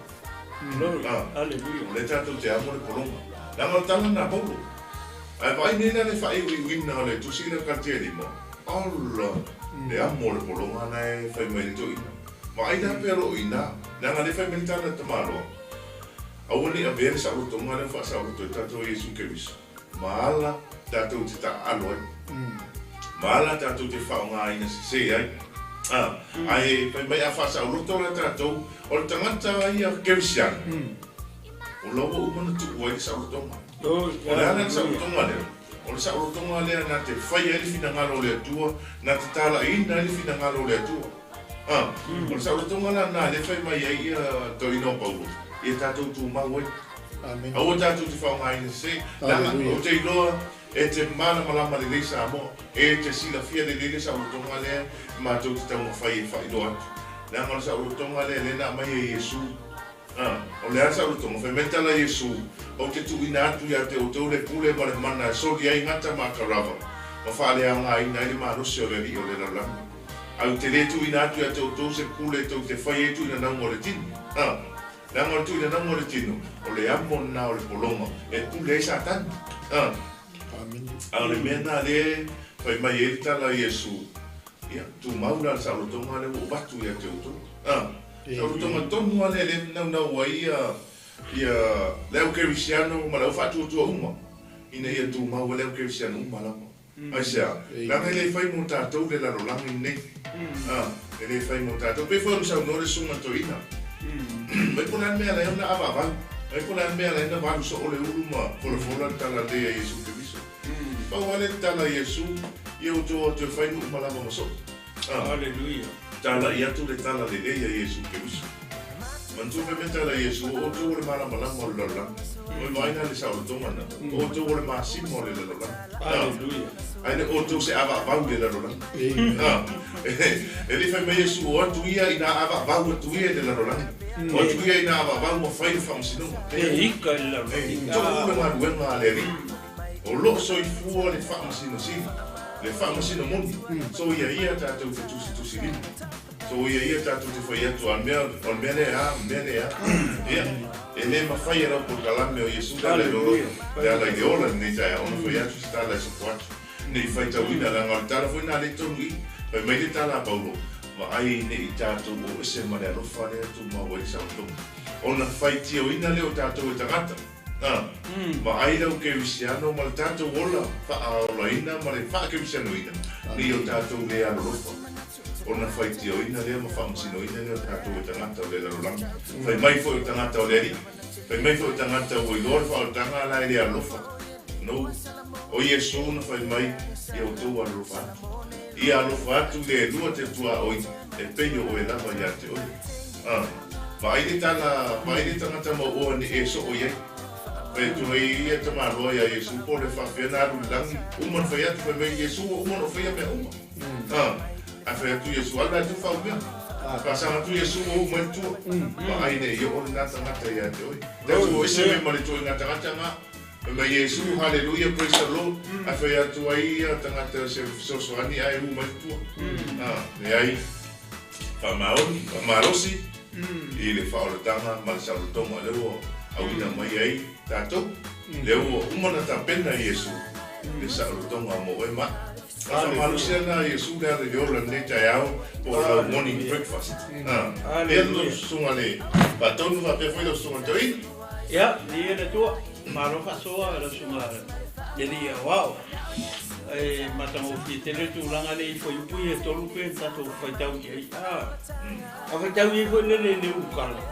Glory. Aleluia. O lea tatou te amo le pologa. Leaga o le tala lena a Paulo. Ae vaai nei la le faaiuiuina o le tusi lea o Kalatia e lima, ola, le amo o le pologa na e fai mai le toeaina. Vaai la pea loo i ina, leaga lea fai mai le tala a le tamaloa, aua ne i avea le saolotoga lea ua faasaoloto ai tatou e Iesu Keriso, ma ala tatou te taaalo ai, ma ala tatou te faaaogaina sese ai. Ae fai mai a faasaoloto la tatou, o le tagata ia Kerisiano, o la ua uma ona tuu ai le saolotoga. O le a la le saolotoga lea? O le saolotoga lea na te faia ai le finagalo o le Atua, na te talaiina ai le finagalo o le Atua. O le saolotoga la lena lea e fai mai ai ia toeaina o Paulo, ia tatou tumau ai. Aua tatou te faaaogaina sese, leaga ou te iloa e te malamalama lelei Samoa, e te silafia lelei le saolotoga lea matou te taumafai e faailoa atu. Leaga o le saolotoga lea lea na aumai e Iesu. O le a le saolotoga? Fai mai le tala a Iesu, Ou te tuuina atu ia te outou le pule ma le mana e soli ai gata ma akarava, ma faaleaogaina ai le malosi o le alii o le lalolagi. Ae ou te le tuuina atu ia te outou se pule tou te fai ai tuuinanauga o le tino. Leaga o le tuuinanauga o le tino, o le amo lena o le pologa e pule ai Satani. A o le mea lena lea e fai mai ai le tala a Iesu, Ia, tumau la le saolotoga lea ua ou avatu ia te outou. Saolotoga tonu lava lea lea e naunau ai ia ia le au kerisiano ma le au faatuatua uma ina ia tumau ai le au kerisiano uma lava. Aisea? Leaga e le fai mo tatou le lalolagi lenei. E le fai mo tatou. Pei foi ona saunoa le Susuga Toeaina, mai po o le a le mea e ala ai ona avaavau, mai po o le a le mea e ala ai ona valu soo le ulu ma folafola le tala lelei a Iesu Keriso. Pau lava lea tala a Iesu, ia outou o atu e fai nuu ma lava ma soo. Aleluia. Talai atu le tala lelei a Iesu Keriso. Manatua fai mai tala a Iesu, o outou o le malamalama o le lalolagi. Oi vaai la le saolotoga lena. O outou o le masima o le lalolagi. Aleluia. Ae le o outou se avaavau i le lalolagi. E le i fai mai Iesu, o atu ia ina avaavau atu ia i le lalolagi. O atu ia ina avaavau ma fai le faamasinoga. E ika i le lalolagi. E toʻu le galuega a le Alii. O loo soifua le Faamasino Sili, le Faamasino moni, soia ia tatou te tusitusi lima, soia ia tatou te fai atu, a o le mea, o le mea lea a, o le mea lea a. Ia, e le mafai e lau polokalame o Iesu le ala i le ola, le ala i le ola i lenei taeao ona fai atu se tala e sopo atu, ne i faitauina, leaga o le tala foi lena lea i totonu i i. Fai mai le tala a Paulo, Vaai ne i tatou o ese ma le alofa lea e tumau ai le saolotoga, ona faitioina lea o tatou e tagata. A, vaai lau kerisiano ma le tatou ola faaolaina ma le faakerisianoina nei o tatou le alolofa, ona faitioina lea ma faamasinoina lea o tatou e tagata o le lalolagi. Fai mai foi o tagata o le Alii, fai mai foi o tagata ua iloa le faaolataga la e le alolofa. No. O Iesu na fai mai, Ia outou alolofa atu. Ia alofa atu le lua te tuaoi e pei o oe lava ia te oe. A, vaai le tala, vaai le tagata mauoa ne e soo i ai. Fai atu ai ia tamaloa ia Iesu po o le faafefea na alu i le lagi, uma na fai atu, fai mai Iesu ua uma na ou faia mea uma. A, ae fai atu Iesu, alu la e tufa au mea. Faasaga atu Iesu ua uma ai le tua. Vaai ne i oo lena tagata ia te oe. Tatou o ese mai ma le ituaiga tagata na. Fai mai Iesu, Haleluia, praise the Lord, ae fai atu ai ia tagata se fesoasoani ae u mai tua. Leai, faamaoni, faamalosi i le faaolataga ma le saolotoga lea ua auina mai ai tatou, lea ua uma ona tapena Iesu le saolotoga mo oe ma au. O le faamalosi lena a Iesu le ala i le ola i lenei taeao po o lau morning breakfast. Lea lau susuga le faatonu faapea foi lau susuga le toeaina. Ia, viia le Atua. Malo faasoa lau susuga i le Alii Aoao. E matagofie tele le tulaga lea i fuaiupu ia e tolu pei ona tatou faitau i ai. A faitau i ai foi lele i le ulukala,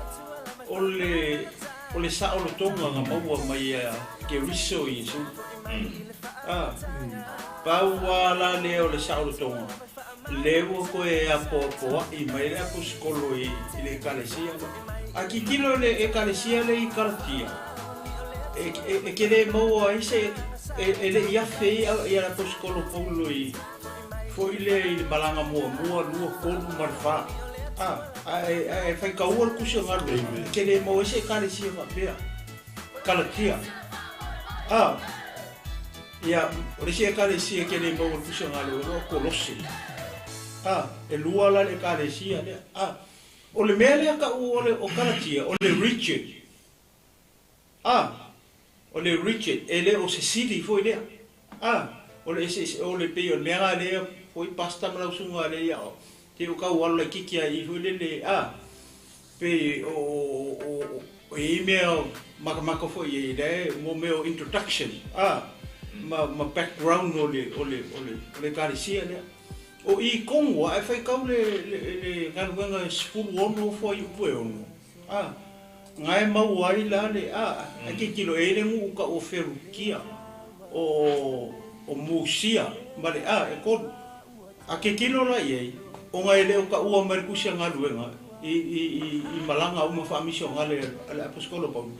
o le, o le saolotoga na maua mai ia Keriso Iesu. Pau lava la lea o le saolotoga, Lea ua toe apoapoaʻi mai le aposikolo i le Ekalesia lea. A tilotilo i le Ekalesia lea i Kalatia, e te le maua ai se, e le i afe ai le aposikolo Paulo i foi lea i le malaga muamua, lua, tolu ma le fa. Ae faitaua le tusi o galuega, e te le maua ai se Ekalesia faapea. Kalatia. Ia, o le isi Ekalesia ke le maua i le Tusi o Galuega o Kolose. A, e lua la le Ekalesia lea. A, o le mea lea ta'u o le o Kalatia, o le region. A, o le region, e le o se city foi lea. A, o le eseese, o le pei o le mea la lea foi Pastor ma lau susuga lea ia o, te o tau alu laitiiti ai i foi lele, a, Pei o e i ai mea matamata foi i ai lea mo mea o introduction a ma background o le o le o le o le ekalesia lea. O i tonu a e faitau le le galuega e 16 fuaiupu e 6 a na e maua ai la le a ae tilotilo e i ai le nuu tau o Ferukia o o Musia ma le a e tolu. A tilotilo la i ai, ona e le o taua mai le Tusi a Galuega i malaga uma faamisionale a le Aposetolo Paulo,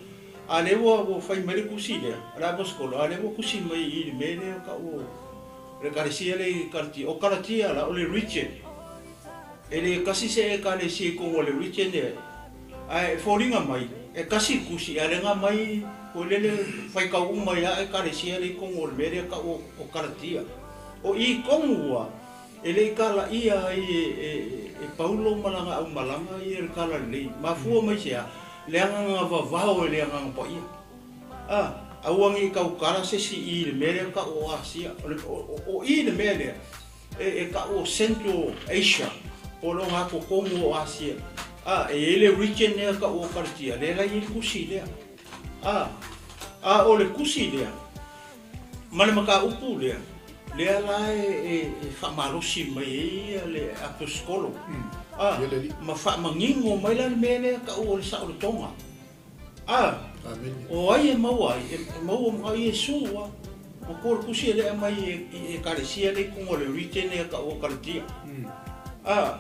a lea ua fai mai le tusi lea a le Aposetolo, a lea ua tusi mai i le mea lea o taua o le Ekalesia lea i Kalatia. O Kalatia la, o le region. E le tasi se Ekalesia i totonu o le region lea, ae foliga mai, e tasi le tusi, ae le na mai foi lele faitau uma ai lava Ekalesia lea i totonu o le mea lea e tau o Kalatia. O i tonu ua e le i kalaia ai e Paulo ma lana aumalaga ia le talalelei. Mafua mai se a? Le agaga vavao e le Agaga Paia. A, aua ne i tautala se isi i le mea lea tau o Asia. O i le mea lea e tau o Central Asia, po o le ogatotonu o Asia. A, e i ai le region lea tau o Kalatia, lea la e i ai le tusi lea. A, a o le tusi lea, Ma le mataupu lea, lea la e faamalosi mai ai le Aposetolo, a, ma faamanino mai la le mea lea tau o le saolotoga. A, o ai e maua ai? E maua ma Iesu a. Ua ko le tusi e le aumai i Ekalesia lea i koga o le region lea tau o Kalatia. A,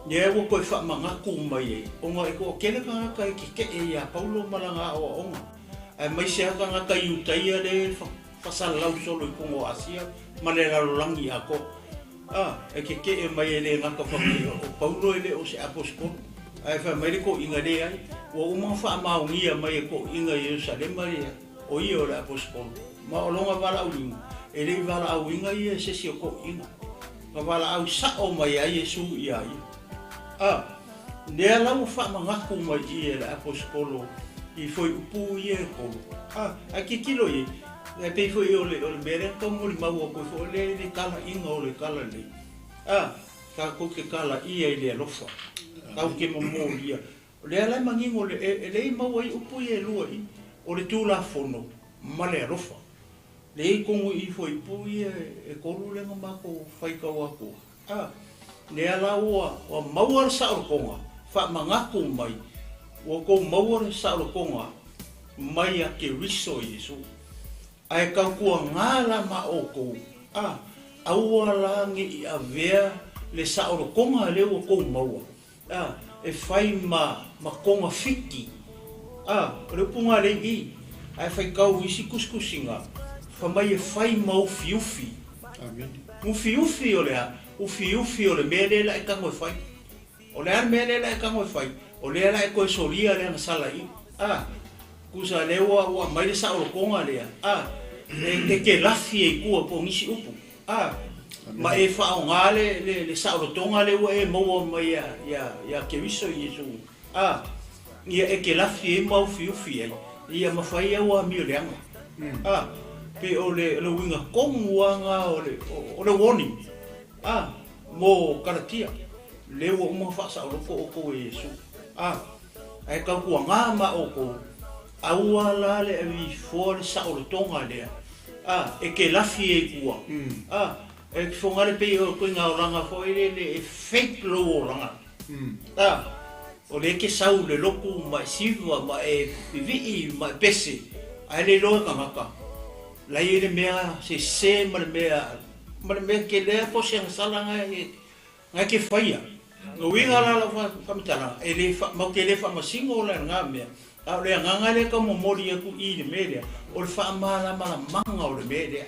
lea ua toe faamanatu mai ai, ona e toatele tagata e keke'e iā Paulo ma lana aoaoga, aemaise lava tagata Iutaia lea e faasalalau solo i totonu o Asia ma le lalolagi atoa. A, e keke'e mai e le gata fai mai o Paulo e le o se aposetolo, ae fai mai le toeaina leai, ua uma ona faamaonia mai e toeaiina i Ierusalema ia o ia o le aposetolo, ma o lona valaauina, e le i valaauina ia e se isi o toeaiina. Na valaau sa'o mai ai Iesu iā ia. A, lea la ua faamanatu mai i e le Aposetolo i fuaiupu ia e tolu. A, ae tilotilo i ai, e pei foi o le, o le mea lea na tau molimau atu ai foi lea i le talaiga o le talalelei. A, tatou te talaia i le alofa, tatou te momolia. O lea la e manino, e lei maua ai upu ia e lua i i, o le Tulafono ma le alofa. Lea i tonu i fuaiupu ia e tolu lea na matou faitau atu ai. A, lea la ua maua le saolotoga, faamanatu mai, ua outou maua le saolotoga mai ia Keriso Iesu. Ae tautuagā la ma outou, a, aua la ne i avea le saolotoga lea ua outou maua, A, e fai ma, ma togafiti. A, o le upu nga lea i i, ae faitau isi tusitusiga, fa mai e fai ma ufiufi. Amene. Ufiufi o le a? Ufiufi o le mea lea la e tago e fai. O le a le mea lea la e tago e fai? O lea la e toe solia le agasala i i. A, tusa lea ua, ua aumai le saolotoga lea, a, e, e te lafi ai tua po o nisi upu. A, ma e faaaoga le, le, le saolotoga lea ua e maua mai ia, ia, ia Keriso Iesu, a, ia e te lafi ai ma ufiufi ai, ia mafai au amio leaga. A, pe o le, le uiga tonu lava na o le, o, o le warning, a, mo Kalatia, lea ua uma ona faasaoloto outou e Iesu. A, ae tautuagā ma outou, Aua la le avifoa le saolotoga lea, a, e ke lafi ai tua, a, e te fogale pei o koe nga olaga foi lele e fake lou olaga, a, o lea e te sau le lotu ma e siva ma e vivii ma e pese, ae le iloa e tagata, la i ai le mea sese ma le mea, ma le mea kelea po o se agasala nga e. Ngai ke faia. No uiga la lau faamatalaga, e le fa, matou te le faamasino la i lena mea, a o le agaga lea e tau momoli atu i le mea lea, o le faamalamalamaga o le mea lea.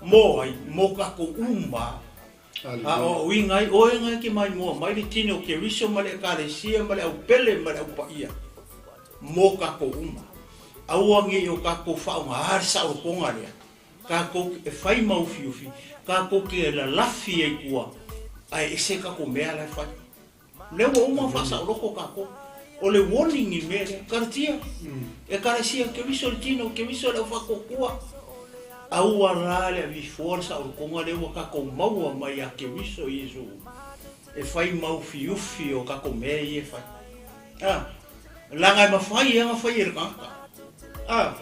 Mo ai? Mo tatou uma. A o uiga ai, oe na e te maimoa mai le tino o Keriso ma le Ekalesia ma le aupele ma le aupaia, mo tatou uma. Aua ne i o tatou faaaoga le saolotoga lea, tatou e fai ma ufiufi, tatou te lalafi ai i tua, ae ese tatou mea la e fai. O lea ua uma ona faasaoloto tatou. O le warning i le mea lea. Kalatia, Ekalesia, Keriso le tino, Keriso le aufaatuatua. Aua la le avifoa le saolotoga lea ua tatou maua mai ia Keriso Iesu e fai ma ufiufi o tatou mea ia e fai. A, leaga e mafai lava ona fai e le tagata. A,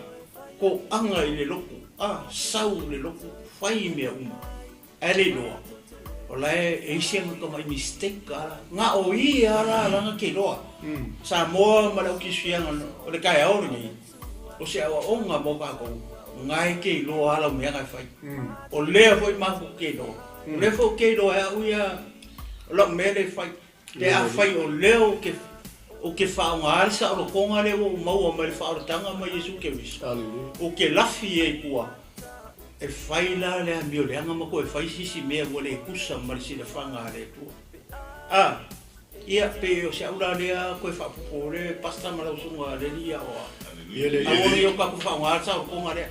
toaga i le lotu, a, sau i le lotu, fai mea uma. Ae le iloa, o la e i ai si ana tamai mistake a la. Na o ia a la lana ke iloa. Samoa ma le aukisuiaga o le taeao lenei, o se aoaoga mo tatou, na e ke iloa a lau mea na e fai. O lea foi matou ke iloa. O lea foi ou te iloa e au ia o lau mea lea e fai. Pe afai o lea ou te ou te faaaoga ai le saolotoga lea ua ou maua mai le faaolataga mai Iesu Keriso, ou te lafi ai i tua, e fai la le amio leaga ma toe fai se isi mea ua le tusa ma le silafaga a le Atua. A, ia, pei o si au la lea toe faaopoopo o le Pastor ma lau Susuga le Alii Aoao. Aua ne i o tatou faaaoga le saolotoga lea,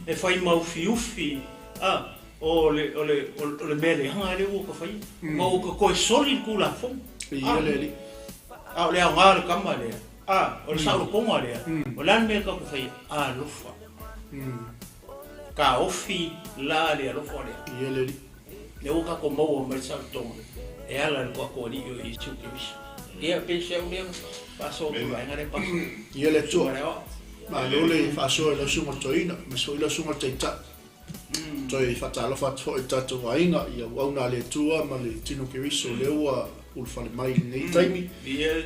e fai maufiufi, a. O le, o le, o le mea leaga lea ua ta faia. Ma ua ta toe soli le Tulafono. Ia le alii. A o le aoga o le tama lea, a, o le saolotoga lea, o le a le mea tatou te faia? Alofa. Taofi la le alofa lea. Ia le alii. Lea ua tatou maua mai le saolotoga e ala i le tatou Alii o Iesu Keriso. Ia, pei o se au lea faasoa atu i le vaega lea, Pastor. Ia le Atua. Malo le faasoa i lau Susuga Toeaina, aemaise foi lau Susuga Taitai. Toe faatalofa atu foi i le tatou aiga i auauna a le Atua ma le Tino Keriso lea ua ulufale mai i lenei taimi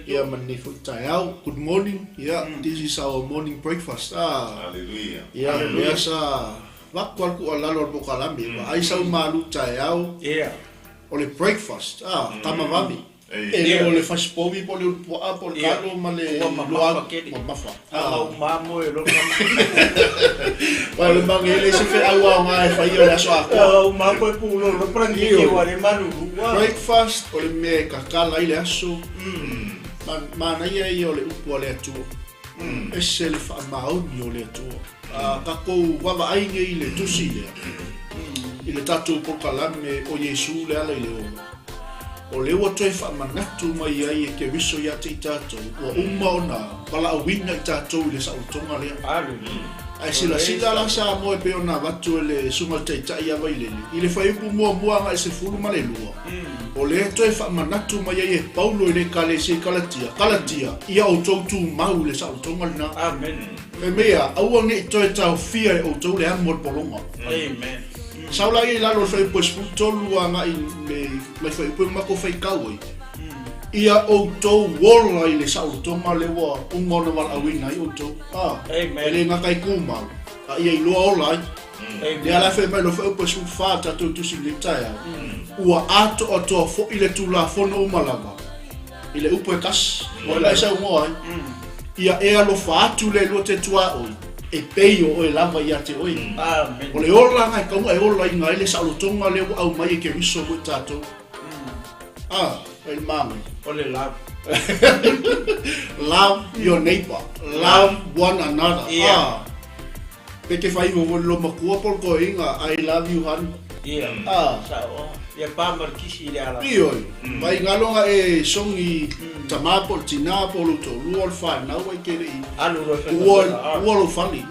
ia ma lenei foi taeao. Good morning. Yeah, this is our morning breakfast. Ah. Hallelujah. Ia, lea sa vaku lava le tuualalo a le polokalame, vaai sau malu taeao. Yeah. O le breakfast, ah, tama vave. E le o le fasipovi po o le ulupuaa po o le talo ma le luaga mamafa. A o mamoe o lona. Aua o le magele se feau aoga e faia o le aso atoa. A o mamoe pulolo palangi ke wa le malulu. Breakfast o le mea e kakala ai le aso. Manaia ia o le upu a le Atua. Ese le faamaoni o le Atua. A tatou vaavaai nei i le tusi lea, i le tatou polokalame o Iesu le ala i le ola. O lea ua toe faamanatu mai ai e Keriso ia te i tatou, ua uma ona valaauina i tatou i le saolotoga lea. Ae silasila la Samoa e pei ona avatu e le Susuga i le Taitai ia Vailele, i le fuaiupu muamua agai 12, o lea e toe faamanatu mai ai e Paulo i le Ekalesia i Kalatia, Kalatia, ia outou tumau i le saolotoga lena. Fai mai ia, aua ne i toe taofia e outou le amo o le pologa. Sau la ia i lalo o le fuaiupu e 13 agai i le fuaiupu e matou faitau ai, ia outou ola i le saolotoga lea ua uma ona valaauina ai outou. A, e le gata i tumau, a ia iloa ola ai. Lea la e fai mai i le fuaiupu e 14 tatou tusi i lenei taeao, ua atoatoa foi le Tulafono uma lava i le upu e tasi, ua la e saunoa ai, ia e alofa atu le lua te tuaoi, e pei o oe lava ia te oe. Amen. O le olaga e tatau ona e olaina ai le saolotoga lea ua aumai e Keriso mo i tatou. Ah, e le manaia. O le love. Love your neighbor. Love one another. Yeah. Ah. Pe te whai iho lo matua po le toeina, I love you honey. Ia. Ah. Sao. Ia pa ma le kisi i le ala. Ioe. Mai galo nga e songi tama po le tina po lo toalua o le whanau ai ke lei. Alu loa e Ua, whai. ua lo fali.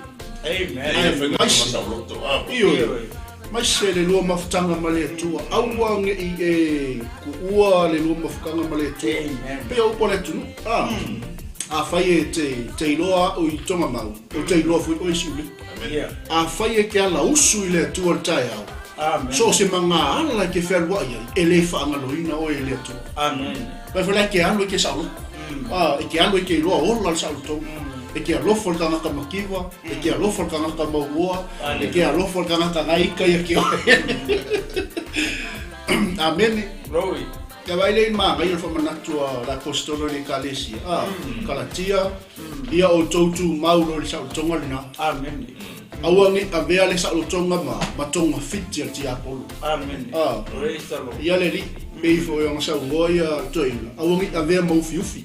Amen. Ia faiga Mai ma se- saoloto. Ah, Ioe. Mai se le lua mafutaga ma le Atua. Aua ne i e kuua le lua mafutaga ma le Atua. Amen. Pei o upu a le atunuu. Ah. Afai e te, te iloa au i Togamau, ou te iloa foi oe i Siulepa. Ia. Afai e te ala usu i le Atua i le taeao, Amen. so o se magaala e te fealuai ai, e le faagaloina oe e le Atua. Amen. Mai foi la e te alu e te saoloto. Ah, e te alu e te iloa ola le saolotoga. E te alofa le tagata makiva, e te alofa le tagata mauoa, e te alofa le tagata na ika ia ki oe. Amene. Glory. Ia vaai lea i le manaia o le faamanatu a le Aposetolo i le Ekalesia, a, Kalatia, ia outou tumau loa i le saolotoga lena. Amene. Aua ne i avea le saolotoga ma, ma togafiti a le tiapolo. Amene. A. Praise the Lord. Ia le Alii, pei foi ona saunoa ia toeaina, aua ne i avea ma ufiufi.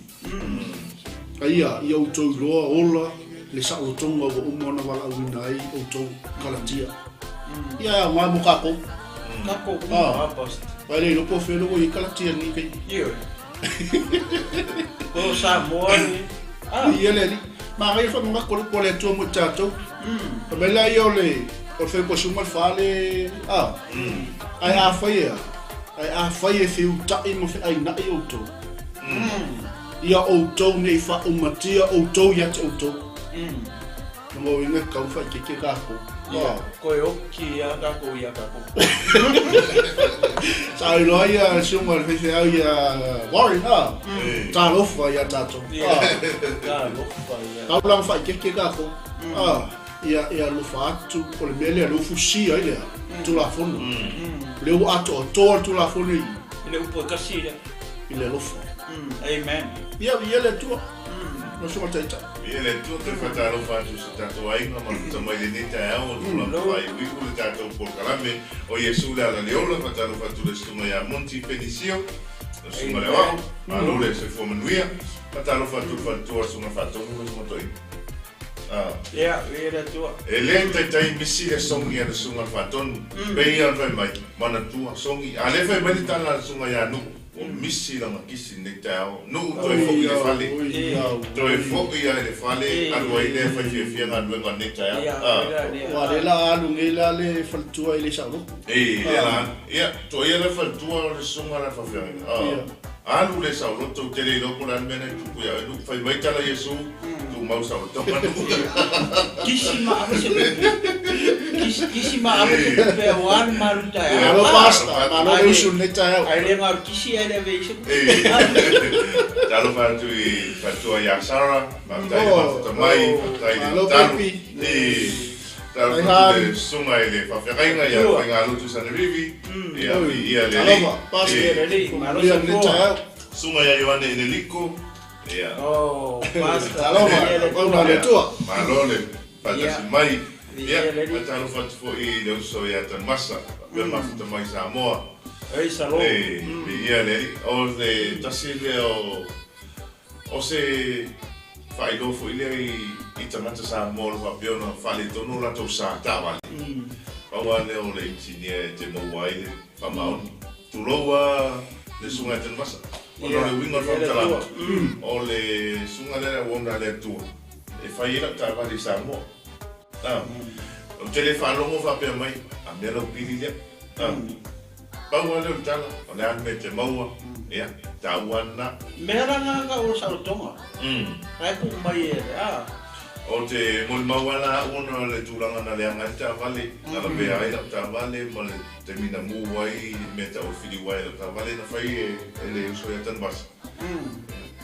A ia, ia outou iloa ola le saolotoga ua uma ona valaauina ai outou, Kalatia. Ia e aoga mo kākou. Kākou uma a Pastor. Vai le iloa po o fea le ua i ai Kalatia i lenei taimi. Ioe. Ko Samoa le. Ah. Ia le Alii. Manaia le faamanatu o le upu a le Atua mo i tatou. Fai mai la ia o le o le feukuasuma le fale a. Ae afai e a? Ae afai e feutaʻi ma feainaʻi outou. Ia outou ne i faaumatia outou ia te outou. Lona uiga e tatau ona faaeteete tatou. Ia, koe oki ia tatou ia tatou. Sa iloa ia le susuga i le faifeau ia Warren, a? Talofa ia tatou. Ia, talofa ia. Tau la ona faaeteete tatou. A, ia, ia alofa atu, o le mea lea, lea ua fusia ai le Tulafono. Lea ua atoatoa le Tulafono i. I le upu e kasi lea. I le alofa. Amen. Ia, ia le Atua. Lau Susuga Taitai. Ia le Atua toe faatalofa atu i so tatou aiga ma puta mai lenei taeao o tulaga faaiuiu le tatou polokalame o Iesu le ala le ola. Faatalofa atu le Susuga ia Monty Fenisio, le Susuga le Aoao, malo le soifua manuia. Faatalofa atu le faletua le Susuga Faatonu le Susuga Toeaina. Ah. Ia, ia le Atua. E le taitai misi le songi a le Susuga le Faatonu. Pei ona fai mai, manatua, songi. A le fai mai le tala a le Susuga ia Nu'u. Ua misi lana kisi lenei taeao. Nu'u toe foi i le fale. Toe foi lava i le fale, alu ai lea fai fiafia galuega lenei taeao. Ua le la alu nei la le faletua i le saoloto. E, lea la alu. Ia, toia le faletua o le susuga la faafeagaiga. Alu le saoloto, ou te le iloa po o le a le mea na e tupu ia oe Nu'u. Fai mai tala Iesu, tumau saolotoga Nu'u. Kisi ma ave se tupe. Kisi, kisi ma ave se tupe aua le malu taeao. Malo Pastor, malo le usu lenei taeao. Ai le gau kisi ai le ave i se tupe. Talofa atu i faletua ia Sarah, faafetai le mafuta mai, faafetai le tatalo. Talofa atu le susuga i le faafeagaiga ia Faigalotu Sanerivi, ia viia le Alii. Talofa Pastor, manuia lenei taeao. Susuga ia Ioane Eneliko, ia. Oh, Pastor. Talofa, auauna a le Atua. Malo le faatasi mai. Ia, faatalofa atu foi i le uso ia Tanumasa, faapea mafuta mai Samoa. Ei, shalom. E, viia le Alii. O le tasi lea o, o se faailoa foi lea i, i tagata Samoa o lo o faapea ona faaletonu o latou sa taavale. Pau lava lea o le inisinia e te maua ai le faamaoni. Tulou lava le susuga ia Tanumasa, ona o le uiga o le faamatalaga, o le susuga lea le auauna a le Atua e fai ai lau taavale i Samoa. A, ou te le faalogo faapea mai, a mea lau pili lea. A, pau lava lea o le tala, o le a le mea e te maua, ia, taua lava lena. Mea la na ka o saolotoga. Ai ku mai e le a. Ou te molimau lava la au ona o le tulaga na leaga ai le taavale, na lavea ai lau taavale ma le taimi na mū ai le mea tau o le filiuai i lau taavale na fai e le uso ia Tanuvasa.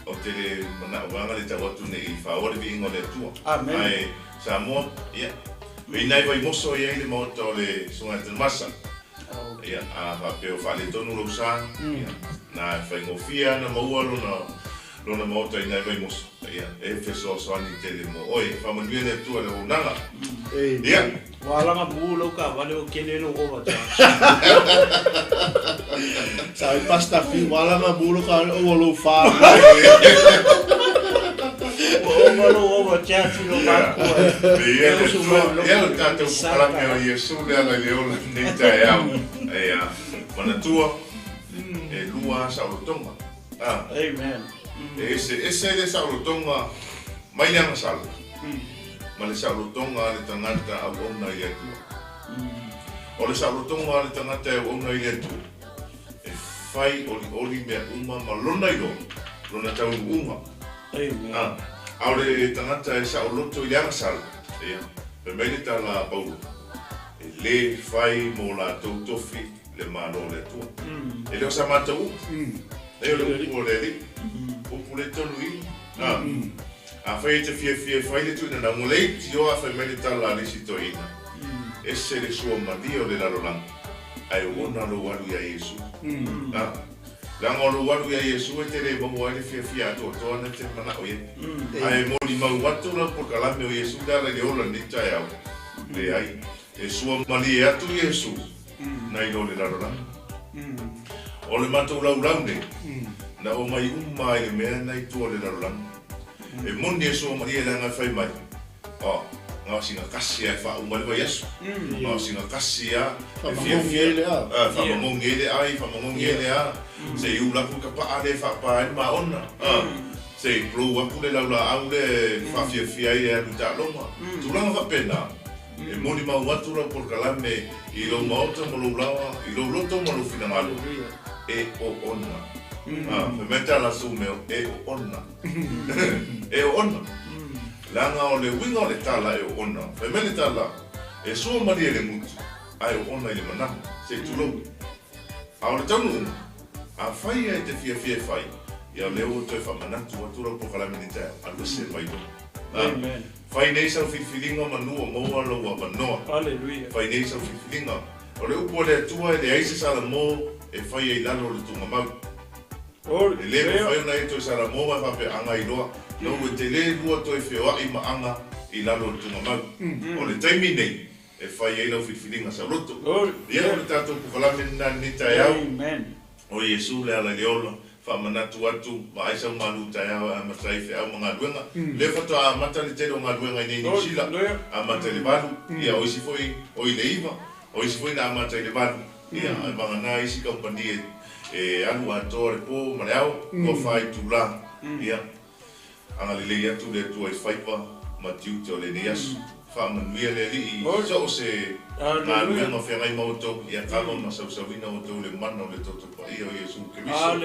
Ou te le manao vaega le tau atu ne i faaoa le viiga o le Atua. Amen. Ae Samoa, ia, e i nai Vaimoso e i ai le maota o le Susuga ia Tanuvasa. Ia, a faapea ua faaletonu lou sa, ia, na e faigofie lava ona maua lona Lona maota i nai Vaimoso. Ia, e fesoasoani tele mo oe. Faamanuia le Atua i le auaunaga. Ia. Ua alaga mu lou taavale ua tele lou overcharge. Sa ai Pastor Fiu, ua alaga mu lou taavale ua lou fa. Ua ova lou overcharge i lou makua. Ia le Atua, ia le tatou polokalame o Iesu le ala i le ola i lenei taeao. Ia, manatua, e lua lava saolotoga. Amen. E eseese le saolotoga mai le agasala ma le saolotoga a le tagata auauna i le Atua. O le saolotoga a le tagata e auauna i le Atua, e fai olioli mea uma ma lona iloa, lona taunuuga. Amen. A o le tagata e saoloto i le agasala, ia, fai mai le tala a Paulo, e lē fai mo latou tofi le Malo o le Atua. E le o sa matou upu, e o le upu o le Alii, upu le tonu i. Afai e te fiafia e fai le tuuina nauga le iti o a fai mai le tala a le isi toeaina, ese le sua malie o le lalolagi, ae ona lou alu ia Iesu. Leaga o lou alu ia Iesu e te le maua ai le fiafia atoatoa na e te manao i ai. Ae molimau atu lau polokalame o Iesu le ala i le ola i lenei taeao, leai, e sua malie atu Iesu nai lo le lalolagi. O le matou laulau nei, na omai uma lava i le mea na i tua o le lalolagi. E moni e sua malie leaga e fai mai, Oh, na o sina kasi lava e faauma ai le vaiaso. Na o sina kasi lava e fiafia, faamagogi ai le ai, faamagogi ai le a, se i ula atu le kapaa lea e faapa ai le maona, se i blow atu le laulaau lea e faafiafia ai e alu i taaloga. Tulaga faapena, e molimau atu lau polokalame i lou maota ma lou laoa, i lou loto ma lou finagalo, e oona. Fai mai tala Sumeo, e oona. E oona. Leaga o le uiga o le tala e oona, fai mai le tala, e sua malie le gutu, ae oona i le manawa, se i tulou. A o le taunuuga, afai e te fiafia e fai, ia o lea ua toe faamanatu atu lau polokalame nei taeao, alu ese mai loa. A, fai nei sau filifiliga manu o maua lou avanoa. Fai nei sau filifiliga. O le upu a le Atua e leai se Salamo e faia i lalo o le tugamau. E le mafai ona e toe Salamo ma e faapea aga i loa, nou e te le lua toe feoai ma aga i lalo o le tugamau. O le taimi nei e fai ai lau filifiliga sauloto. Ia o le tatou pokalame lena i lenei taeao, o Iesu le ala i le ola, faamanatu atu, vaai sau malu taeao e amata ai feau ma galuega. Lea faatoa amata le tele o galuega i nei Niu Sila, amata i le 8, ia o isi foi o i le 9, o isi foi na amata i le 8. Ia, e vagana isi kamupani e alu atoa le po ma le ao, ua 4 itula. Ia, agalelei atu le Atua i faiva ma tiute o lenei aso. Faamanuia le Alii so o se galuega o feagai ma outou, ia kava ma sausauina outou le mana o le toto paia o Iesu Keriso.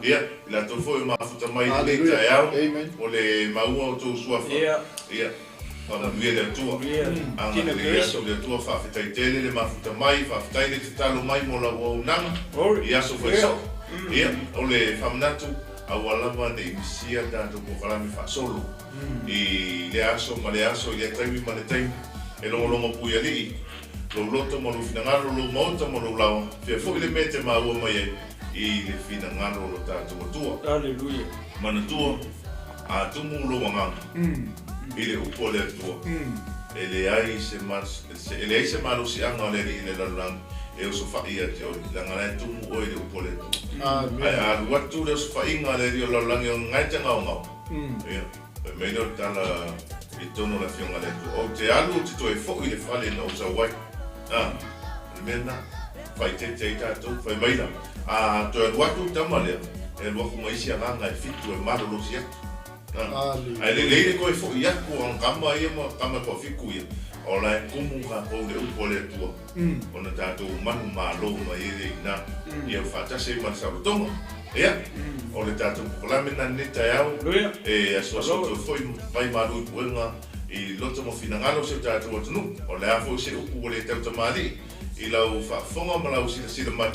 Ia, i latou foi o mafuta mai i lenei taeao, o le maua outou suafa. Ia, faamanuia le Atua. Agalelei atu le Atua, faafetai tele le mafuta mai, faafetai le tatalo mai mo lau auaunaga i aso faisoo. Ia, o le faamanatu, aua lava ne i misia tatou polokalame faasolo i lea aso ma lea aso, i lea taimi ma lea taimi, e logologo pui alii, lou loto ma lou finagalo, lou maota ma lou laoa, fea foi le mea e te maua mai ai i le finagalo o lo tatou Atua. Manatua, a tumu lou agaga i le upu a le Atua, e leai se e leai se malosiaga o le alii i le lalolagi e osofai ia te oe, leaga la e tumu oe i le upu a le Atua. Ae a alu atu le osofaiga a le alii o le lalolagi o gae te gaogao, ia, fai mai lea o le tala i totonu o le Afioga a le Atua, Ou te alu ou te toe foi i le fale na ou sau ai. A, o le mea lena, faaeteete ai tatou. Fai mai la, a toe alu atu le tama lea, e alu atu ma isi agaga e fitu e malolosi atu. Ae lelei le toe foi atu o kama ia ma kama e toafitu ia, o la e tumu tatou i le upu a le Atua, ona tatou manumalo mai ai lea i ina, ia faatasi ai ma le saolotoga. Ia, o le tatou polokalame lena i lenei taeao, e asuasu atu ai foi mai malu i puega i loto ma finagalo o si o tatou atunuu. O le a foi se upu ua le tautamalii i lau faafofoga ma lau silasila mai,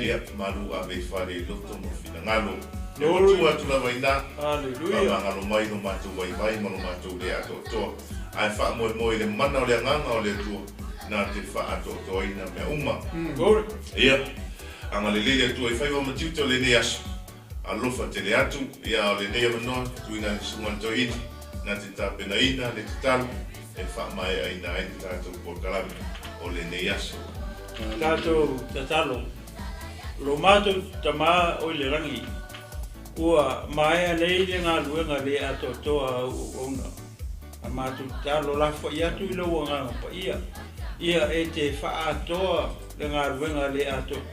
ia, malu ave i fale i loto ma finagalo. E matua atu lava i ina, faamagalo mai lo matou vaivai ma lo matou le atoatoa, ae faamoemoe i le mana o le Agaga o le Atua na te faaatoatoaina mea uma. Ia, agalelei le Atua i faiva ma tiute o lenei aso. Alofa tele atu, ia, o lenei avanoa, tuuina i le Susuga i le Toeaina na te tapenaina le tatalo e faamaeaina ai le tatou polokalame o lenei aso. Tatou tatalo. Lo matou Tama o i le lagi, ua maea nei le galuega le atoatoa a au auauna. A matou tatalo lafoai atu i lou Agaga Paia, ia e te faaatoa le galuega le atoatoa.